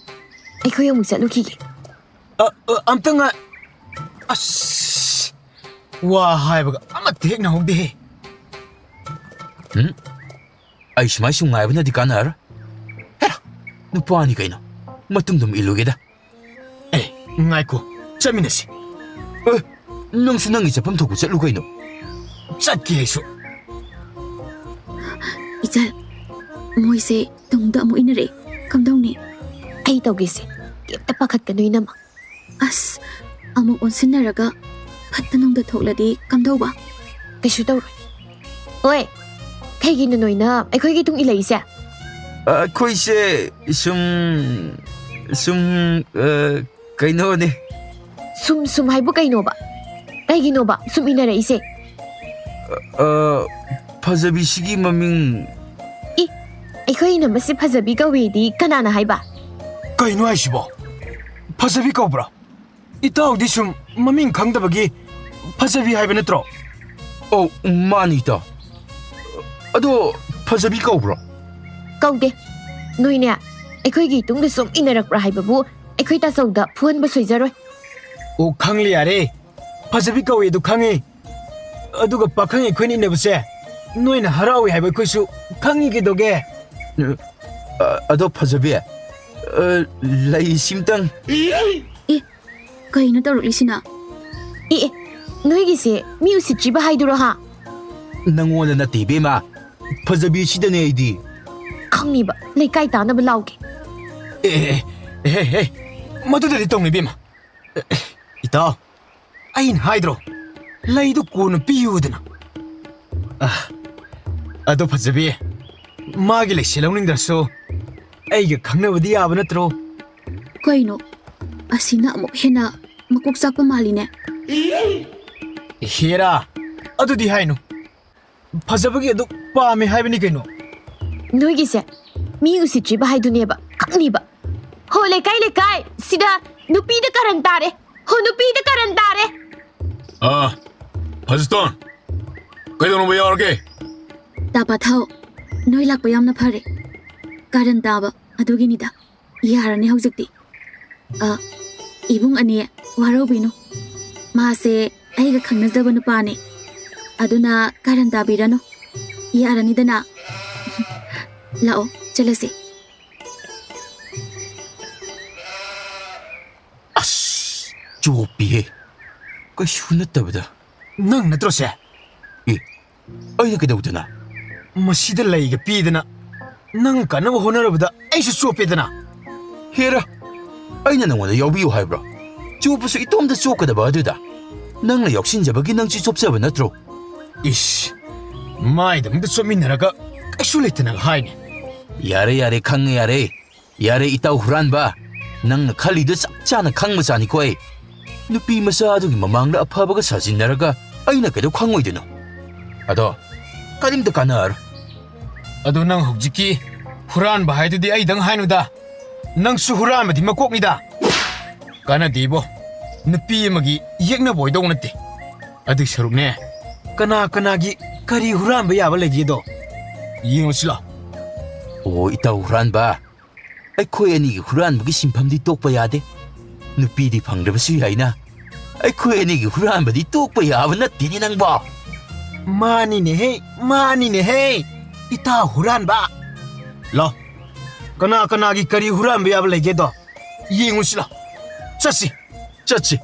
ꯑꯩꯈꯣꯏ ꯑꯃꯨꯛ ꯆꯠꯂꯨꯈꯤꯒꯦ꯫ ꯑ, ꯑ, ꯑꯝꯇ ꯉꯥꯏ꯫ ꯑꯁ, ꯋꯥ ꯍꯥꯏꯕꯒ ꯑꯃꯠꯇ ꯍꯦꯛ ꯅꯪꯍꯧꯗꯦꯍꯦ꯫ ꯎꯝ? ꯑꯩ ꯁꯨꯃꯥꯏ ꯁꯨꯝ ꯉꯥꯏꯕꯅꯗꯤ ꯀꯥꯟꯅꯔꯣꯏ꯫ ꯍꯦꯔꯥ, ꯅꯨꯄꯥꯅꯤ ꯀꯩꯅꯣ꯫ ꯃꯇꯨꯡꯗ ꯑꯃꯨꯛ ꯏꯜꯂꯨꯒꯦꯗ꯫ ꯑꯦ, ꯉꯥꯏꯈꯣ, ꯆꯠꯃꯤꯟꯅꯁꯤ꯫ ꯑꯦ, ꯅꯪꯁꯨ ꯅꯪꯒꯤ ꯆꯠꯐꯝ ꯊꯣꯛꯄ ꯆꯠꯂꯨ ꯀꯩꯅꯣ꯫ ꯆꯠꯀꯦ ꯑꯩꯁꯨ꯫ ꯏꯆꯜ, ꯃꯣꯏꯁꯦ ꯇꯨꯡꯗ ꯑꯃꯨꯛ ꯏꯟꯅꯔꯛꯑꯦ꯫ ꯀꯝꯗꯧꯅꯤ? ꯑꯩ ꯇꯧꯒꯦꯁꯦ꯫ ꯀꯩꯝꯇ ꯄꯥꯈꯠꯀꯅꯨ, ꯏꯅꯝꯃ꯫ ꯑꯁ, ꯑꯃꯨꯛ ꯑꯣꯟꯁꯤꯟꯅꯔꯒ ꯐꯠꯇ ꯅꯨꯡꯗ ꯊꯣꯛꯂꯗꯤ ꯀꯝꯗꯧꯕ? ꯀꯩꯁꯨ ꯇꯧꯔꯣꯏ꯫ ꯑꯣꯏ, ꯀꯩꯒꯤꯅꯣ ꯅꯣꯏꯅ ꯑꯩꯈꯣꯏꯒꯤ ꯇꯨꯡ ꯏꯜꯂꯛꯏꯁꯦ? ꯑꯩꯈꯣꯏꯁꯦ ꯁꯨꯝ, ꯁꯨꯝ, ꯑ, ꯀꯩꯅꯣꯅꯦ꯫ ꯁꯨꯝ ꯁꯨꯝ ꯍꯥꯏꯕꯨ ꯀꯩꯅꯣꯕ? ꯀꯩꯒꯤꯅꯣꯕ ꯁꯨꯝ ꯏꯟꯅꯔꯛꯏꯁꯦ? ꯑ, ꯐꯖꯕꯤꯁꯤꯒꯤ ꯃꯃꯤꯡ꯫ ꯏ, ꯑꯩꯈꯣꯏ ꯏꯅꯝꯃꯁꯤ ꯐꯖꯕꯤ ꯀꯧꯏꯗꯤ ꯀꯅꯥꯅ ꯍꯥꯏꯕ? ꯀꯩꯅꯣ ꯍꯥꯏꯁꯤꯕꯣ? ꯐꯖꯕꯤ ꯀꯧꯕ꯭ꯔꯥ? ꯏꯇꯥꯎꯗꯤ ꯁꯨꯝ ꯃꯃꯤꯡ ꯈꯪꯗꯕꯒꯤ ꯐꯖꯕꯤ ꯍꯥꯏꯕ ꯅꯠꯇ꯭ꯔꯣ? ꯑꯧ, ꯃꯥꯅꯤ ꯏꯇꯥꯎ꯫ ꯑꯗꯣ ꯐꯖꯕꯤ ꯀꯧꯕ꯭ꯔꯣ? ꯀꯧꯗꯦ꯫ ꯅꯣꯏꯅꯦ, ꯑꯩꯈꯣꯏꯒꯤ ꯇꯨꯡꯗ ꯁꯨꯝ ꯏꯟꯅꯔꯛꯄ꯭ꯔꯥ ꯍꯥꯏꯕꯕꯨ ꯑꯩꯈꯣꯏ ꯇꯥꯆꯧꯗ ꯐꯨꯍꯟꯕ ꯁꯣꯏꯖꯔꯣꯏ꯫ ꯑꯣ, ꯈꯪꯂꯦ ꯌꯥꯔꯦ꯫ ꯐꯖꯕꯤ ꯀꯧꯏ ꯑꯗꯨ ꯈꯪꯉꯤ꯫ ꯑꯗꯨꯒ ꯄꯥꯈꯪ ꯑꯩꯈꯣꯏꯅ ꯏꯟꯅꯕꯁꯦ ꯅꯣꯏꯅ ꯍꯔꯥꯎꯏ ꯍꯥꯏꯕ ꯑꯩꯈꯣꯏꯁꯨ ꯈꯪꯉꯤ ꯀꯩꯗꯧꯒꯦ? ꯑ, ꯑꯗꯣ ꯐꯖꯕꯤ, ꯑ, ꯂꯩꯁꯤꯝꯇꯪ꯫ ꯑꯦ, ꯀꯩꯅꯣ ꯇꯧꯔꯛꯂꯤꯁꯤꯅ? ꯑꯦ, ꯑꯦ, ꯅꯣꯏꯒꯤꯁꯦ ꯃꯤ ꯎꯁꯤꯠꯇ꯭ꯔꯤꯕ ꯍꯥꯏꯗꯨꯔꯣ ꯍꯥ? ꯅꯪꯉꯣꯟꯗ ꯅꯠꯇꯦ ꯏꯕꯦꯝꯃ, ꯐꯖꯕꯤ ꯁꯤꯗꯅꯦ ꯑꯩꯗꯤ꯫ ꯈꯪꯉꯤꯕ, ꯂꯩꯀꯥꯏ ꯇꯥꯅꯕ ꯂꯥꯎꯒꯦ꯫ ꯑꯦ, ꯑꯦ, ꯑꯦ, ꯑꯦ, ꯑꯦ, ꯃꯗꯨꯗꯗꯤ ꯇꯧꯅꯨ ꯏꯕꯦꯝꯃ꯫ ꯏꯇꯥꯎ, ꯑꯩꯅ ꯍꯥꯏꯗ꯭ꯔꯣ, ꯂꯩꯗꯨ ꯀꯣꯟꯅ ꯄꯤꯌꯨꯗꯅ꯫ ꯑ, ꯑꯗꯣ ꯐꯖꯕꯤ, ꯃꯥꯒꯤ ꯂꯩꯁꯦ ꯂꯧꯅꯤꯡꯗ꯭ꯔꯁꯨ ꯑꯩꯒ ꯈꯪꯅꯕꯗꯤ ꯌꯥꯕ ꯅꯠꯇ꯭ꯔꯣ? ꯀꯩꯅꯣ? ꯑꯁꯤꯅ ꯑꯃꯨꯛ ꯍꯦꯟꯅ ꯃꯀꯣꯛ ꯆꯥꯛꯄ ꯃꯥꯜꯂꯤꯅꯦ꯫ ꯍꯦꯔꯥ, ꯑꯗꯨꯗꯤ ꯍꯥꯏꯅꯨ꯫ ꯐꯖꯕꯒꯤ ꯑꯗꯨ ꯄꯥꯝꯃꯦ ꯍꯥꯏꯕꯅꯤ ꯀꯩꯅꯣ꯫ ꯅꯣꯏꯒꯤꯁꯦ ꯃꯤ ꯎꯁꯤꯠꯇ꯭ꯔꯤꯕ ꯍꯥꯏꯗꯨꯅꯦꯕ, ꯈꯪꯅꯤꯕ꯫ ꯍꯣ, ꯂꯩꯀꯥꯏ, ꯂꯩꯀꯥꯏ, ꯁꯤꯗ ꯅꯨꯄꯤꯗ ꯀꯔꯟ ꯇꯥꯔꯦ꯫ ꯍꯣ, ꯅꯨꯄꯤꯗ ꯀꯔꯟ ꯇꯥꯔꯦ꯫ ꯑꯥ, ꯐꯖꯇꯣꯟ, ꯀꯩꯗꯧꯅꯕ ꯌꯥꯎꯔꯒꯦ? ꯇꯥ ꯄꯥꯊꯧ, ꯅꯣꯏ ꯂꯥꯛꯄ ꯌꯥꯝꯅ ꯐꯔꯦ꯫ ꯀꯥꯔꯟ ꯇꯥꯕ ꯑꯗꯨꯒꯤꯅꯤꯗ꯫ ꯌꯥꯔꯅꯤ ꯍꯧꯖꯤꯛꯇꯤ꯫ ꯑ, ꯏꯕꯨꯡ ꯑꯅꯤ, ꯋꯥꯔꯧꯕꯤꯅꯨ꯫ ꯃꯥꯁꯦ ꯑꯩꯒ ꯈꯪꯅꯖꯕ ꯅꯨꯄꯥꯅꯤ꯫ ꯑꯗꯨꯅ ꯀꯥꯔꯟ ꯇꯥꯕꯤꯔꯅꯨ꯫ ꯌꯥꯔꯅꯤꯗꯅ꯫ ꯂꯥꯛꯑꯣ, ꯆꯠꯂꯁꯤ꯫ ꯑꯁ, ꯆꯣꯞꯄꯤꯍꯦ꯫ ꯀꯩꯁꯨ ꯅꯠꯇꯕꯗ꯫ ꯅꯪ ꯅꯠꯇ꯭ꯔꯣ ꯁꯦ? ꯑꯦ, ꯑꯩꯅ ꯀꯩꯗꯧꯗꯅ? ꯃꯁꯤꯗ ꯂꯩꯒ ꯄꯤꯗꯅ ꯅꯪ ꯀꯟꯅꯕ ꯍꯣꯠꯅꯔꯕꯗ ꯑꯩꯁꯨ ꯆꯣꯞꯄꯦꯗꯅ꯫ ꯍꯦꯔꯥ, ꯑꯩꯅ ꯅꯉꯣꯟꯗ ꯌꯥꯎꯕꯤꯌꯨ ꯍꯥꯏꯕ꯭ꯔꯣ? ꯆꯣꯞꯄꯁꯨ ꯏꯇꯣꯝꯇ ꯆꯣꯞꯀꯗꯕ ꯑꯗꯨꯗ꯫ ꯅꯪꯅ ꯌꯥꯎꯁꯤꯟꯖꯕꯒꯤ ꯅꯪꯁꯨ ꯆꯣꯞꯆꯕ ꯅꯠꯇ꯭ꯔꯣ? ꯏꯁ, ꯃꯥꯏꯗꯃꯛꯇ ꯆꯣꯞꯃꯤꯟꯅꯔꯒ ꯀꯩꯁꯨ ꯂꯩꯇꯅꯒ ꯍꯥꯏꯅꯦ꯫ ꯌꯥꯔꯦ, ꯌꯥꯔꯦ, ꯈꯪꯉꯦ, ꯌꯥꯔꯦ꯫ ꯌꯥꯔꯦ, ꯏꯇꯥꯎ ꯍꯨꯔꯥꯟꯕ꯫ ꯅꯪꯅ ꯈꯜꯂꯤꯗꯣ ꯆꯞ ꯆꯥꯅ ꯈꯪꯕꯖꯥꯠꯅꯤꯀꯣ ꯑꯩ꯫ ꯅꯨꯄꯤ ꯃꯆꯥ ꯑꯗꯨꯒꯤ ꯃꯃꯥꯡꯗ ꯑꯐꯕꯒ ꯁꯥꯖꯤꯟꯅꯔꯒ ꯑꯩꯅ ꯀꯩꯗꯧ ꯈꯪꯉꯣꯏꯗꯣꯏꯅꯣ? ꯑꯗꯣ, ꯀꯔꯤꯝꯇ ꯀꯥꯟꯅꯔꯣꯏ꯫ ꯑꯗꯣ ꯅꯪ ꯍꯧꯖꯤꯛꯀꯤ ꯍꯨꯔꯥꯟꯕ ꯍꯥꯏꯗꯨꯗꯤ ꯑꯩꯗꯪ ꯍꯥꯏꯅꯨꯗ꯫ ꯅꯪꯁꯨ ꯍꯨꯔꯥꯟꯕꯗꯤ ꯃꯀꯣꯛꯅꯤꯗ꯫ ꯀꯥꯟꯅꯗꯦ ꯏꯕꯣ꯫ ꯅꯨꯄꯤ ꯑꯃꯒꯤ ꯌꯦꯛꯅꯕ ꯑꯣꯏꯗꯧ ꯅꯠꯇꯦ꯫ ꯑꯗꯨꯏ ꯁꯔꯨꯛꯅꯦ, ꯀꯅꯥ ꯀꯅꯥꯒꯤ ꯀꯔꯤ ꯍꯨꯔꯥꯟꯕ ꯌꯥꯕ ꯂꯩꯒꯦꯗꯣ ꯌꯦꯡꯉꯨꯁꯤ ꯂꯥꯎ꯫ ꯑꯣ, ꯏꯇꯥꯎ ꯍꯨꯔꯥꯟꯕ, ꯑꯩꯈꯣꯏ ꯑꯅꯤꯒꯤ ꯍꯨꯔꯥꯟꯕꯒꯤ ꯁꯤꯟꯐꯝꯗꯤ ꯇꯣꯛꯄ ꯌꯥꯗꯦ꯫ ꯅꯨꯄꯤꯗꯤ ꯐꯪꯗ꯭ꯔꯕꯁꯨ ꯌꯥꯏꯅ, ꯑꯩꯈꯣꯏ ꯑꯅꯤꯒꯤ ꯍꯨꯔꯥꯟꯕꯗꯤ ꯇꯣꯛꯄ ꯌꯥꯕ ꯅꯠꯇꯦꯅꯦ ꯅꯪꯕꯣ꯫ ꯃꯥꯅꯤꯅꯦꯍꯦ, ꯃꯥꯅꯤꯅꯦꯍꯦ, ꯏꯇꯥꯎ ꯍꯨꯔꯥꯟꯕ꯫ ꯂꯥꯎ, ꯀꯅꯥ ꯀꯅꯥꯒꯤ ꯀꯔꯤ ꯍꯨꯔꯥꯟꯕ ꯌꯥꯕ ꯂꯩꯒꯦꯗꯣ ꯌꯦꯡꯉꯨꯁꯤ ꯂꯥꯎ꯫ ꯆꯠꯁꯤ, ꯆꯠꯁꯤ꯫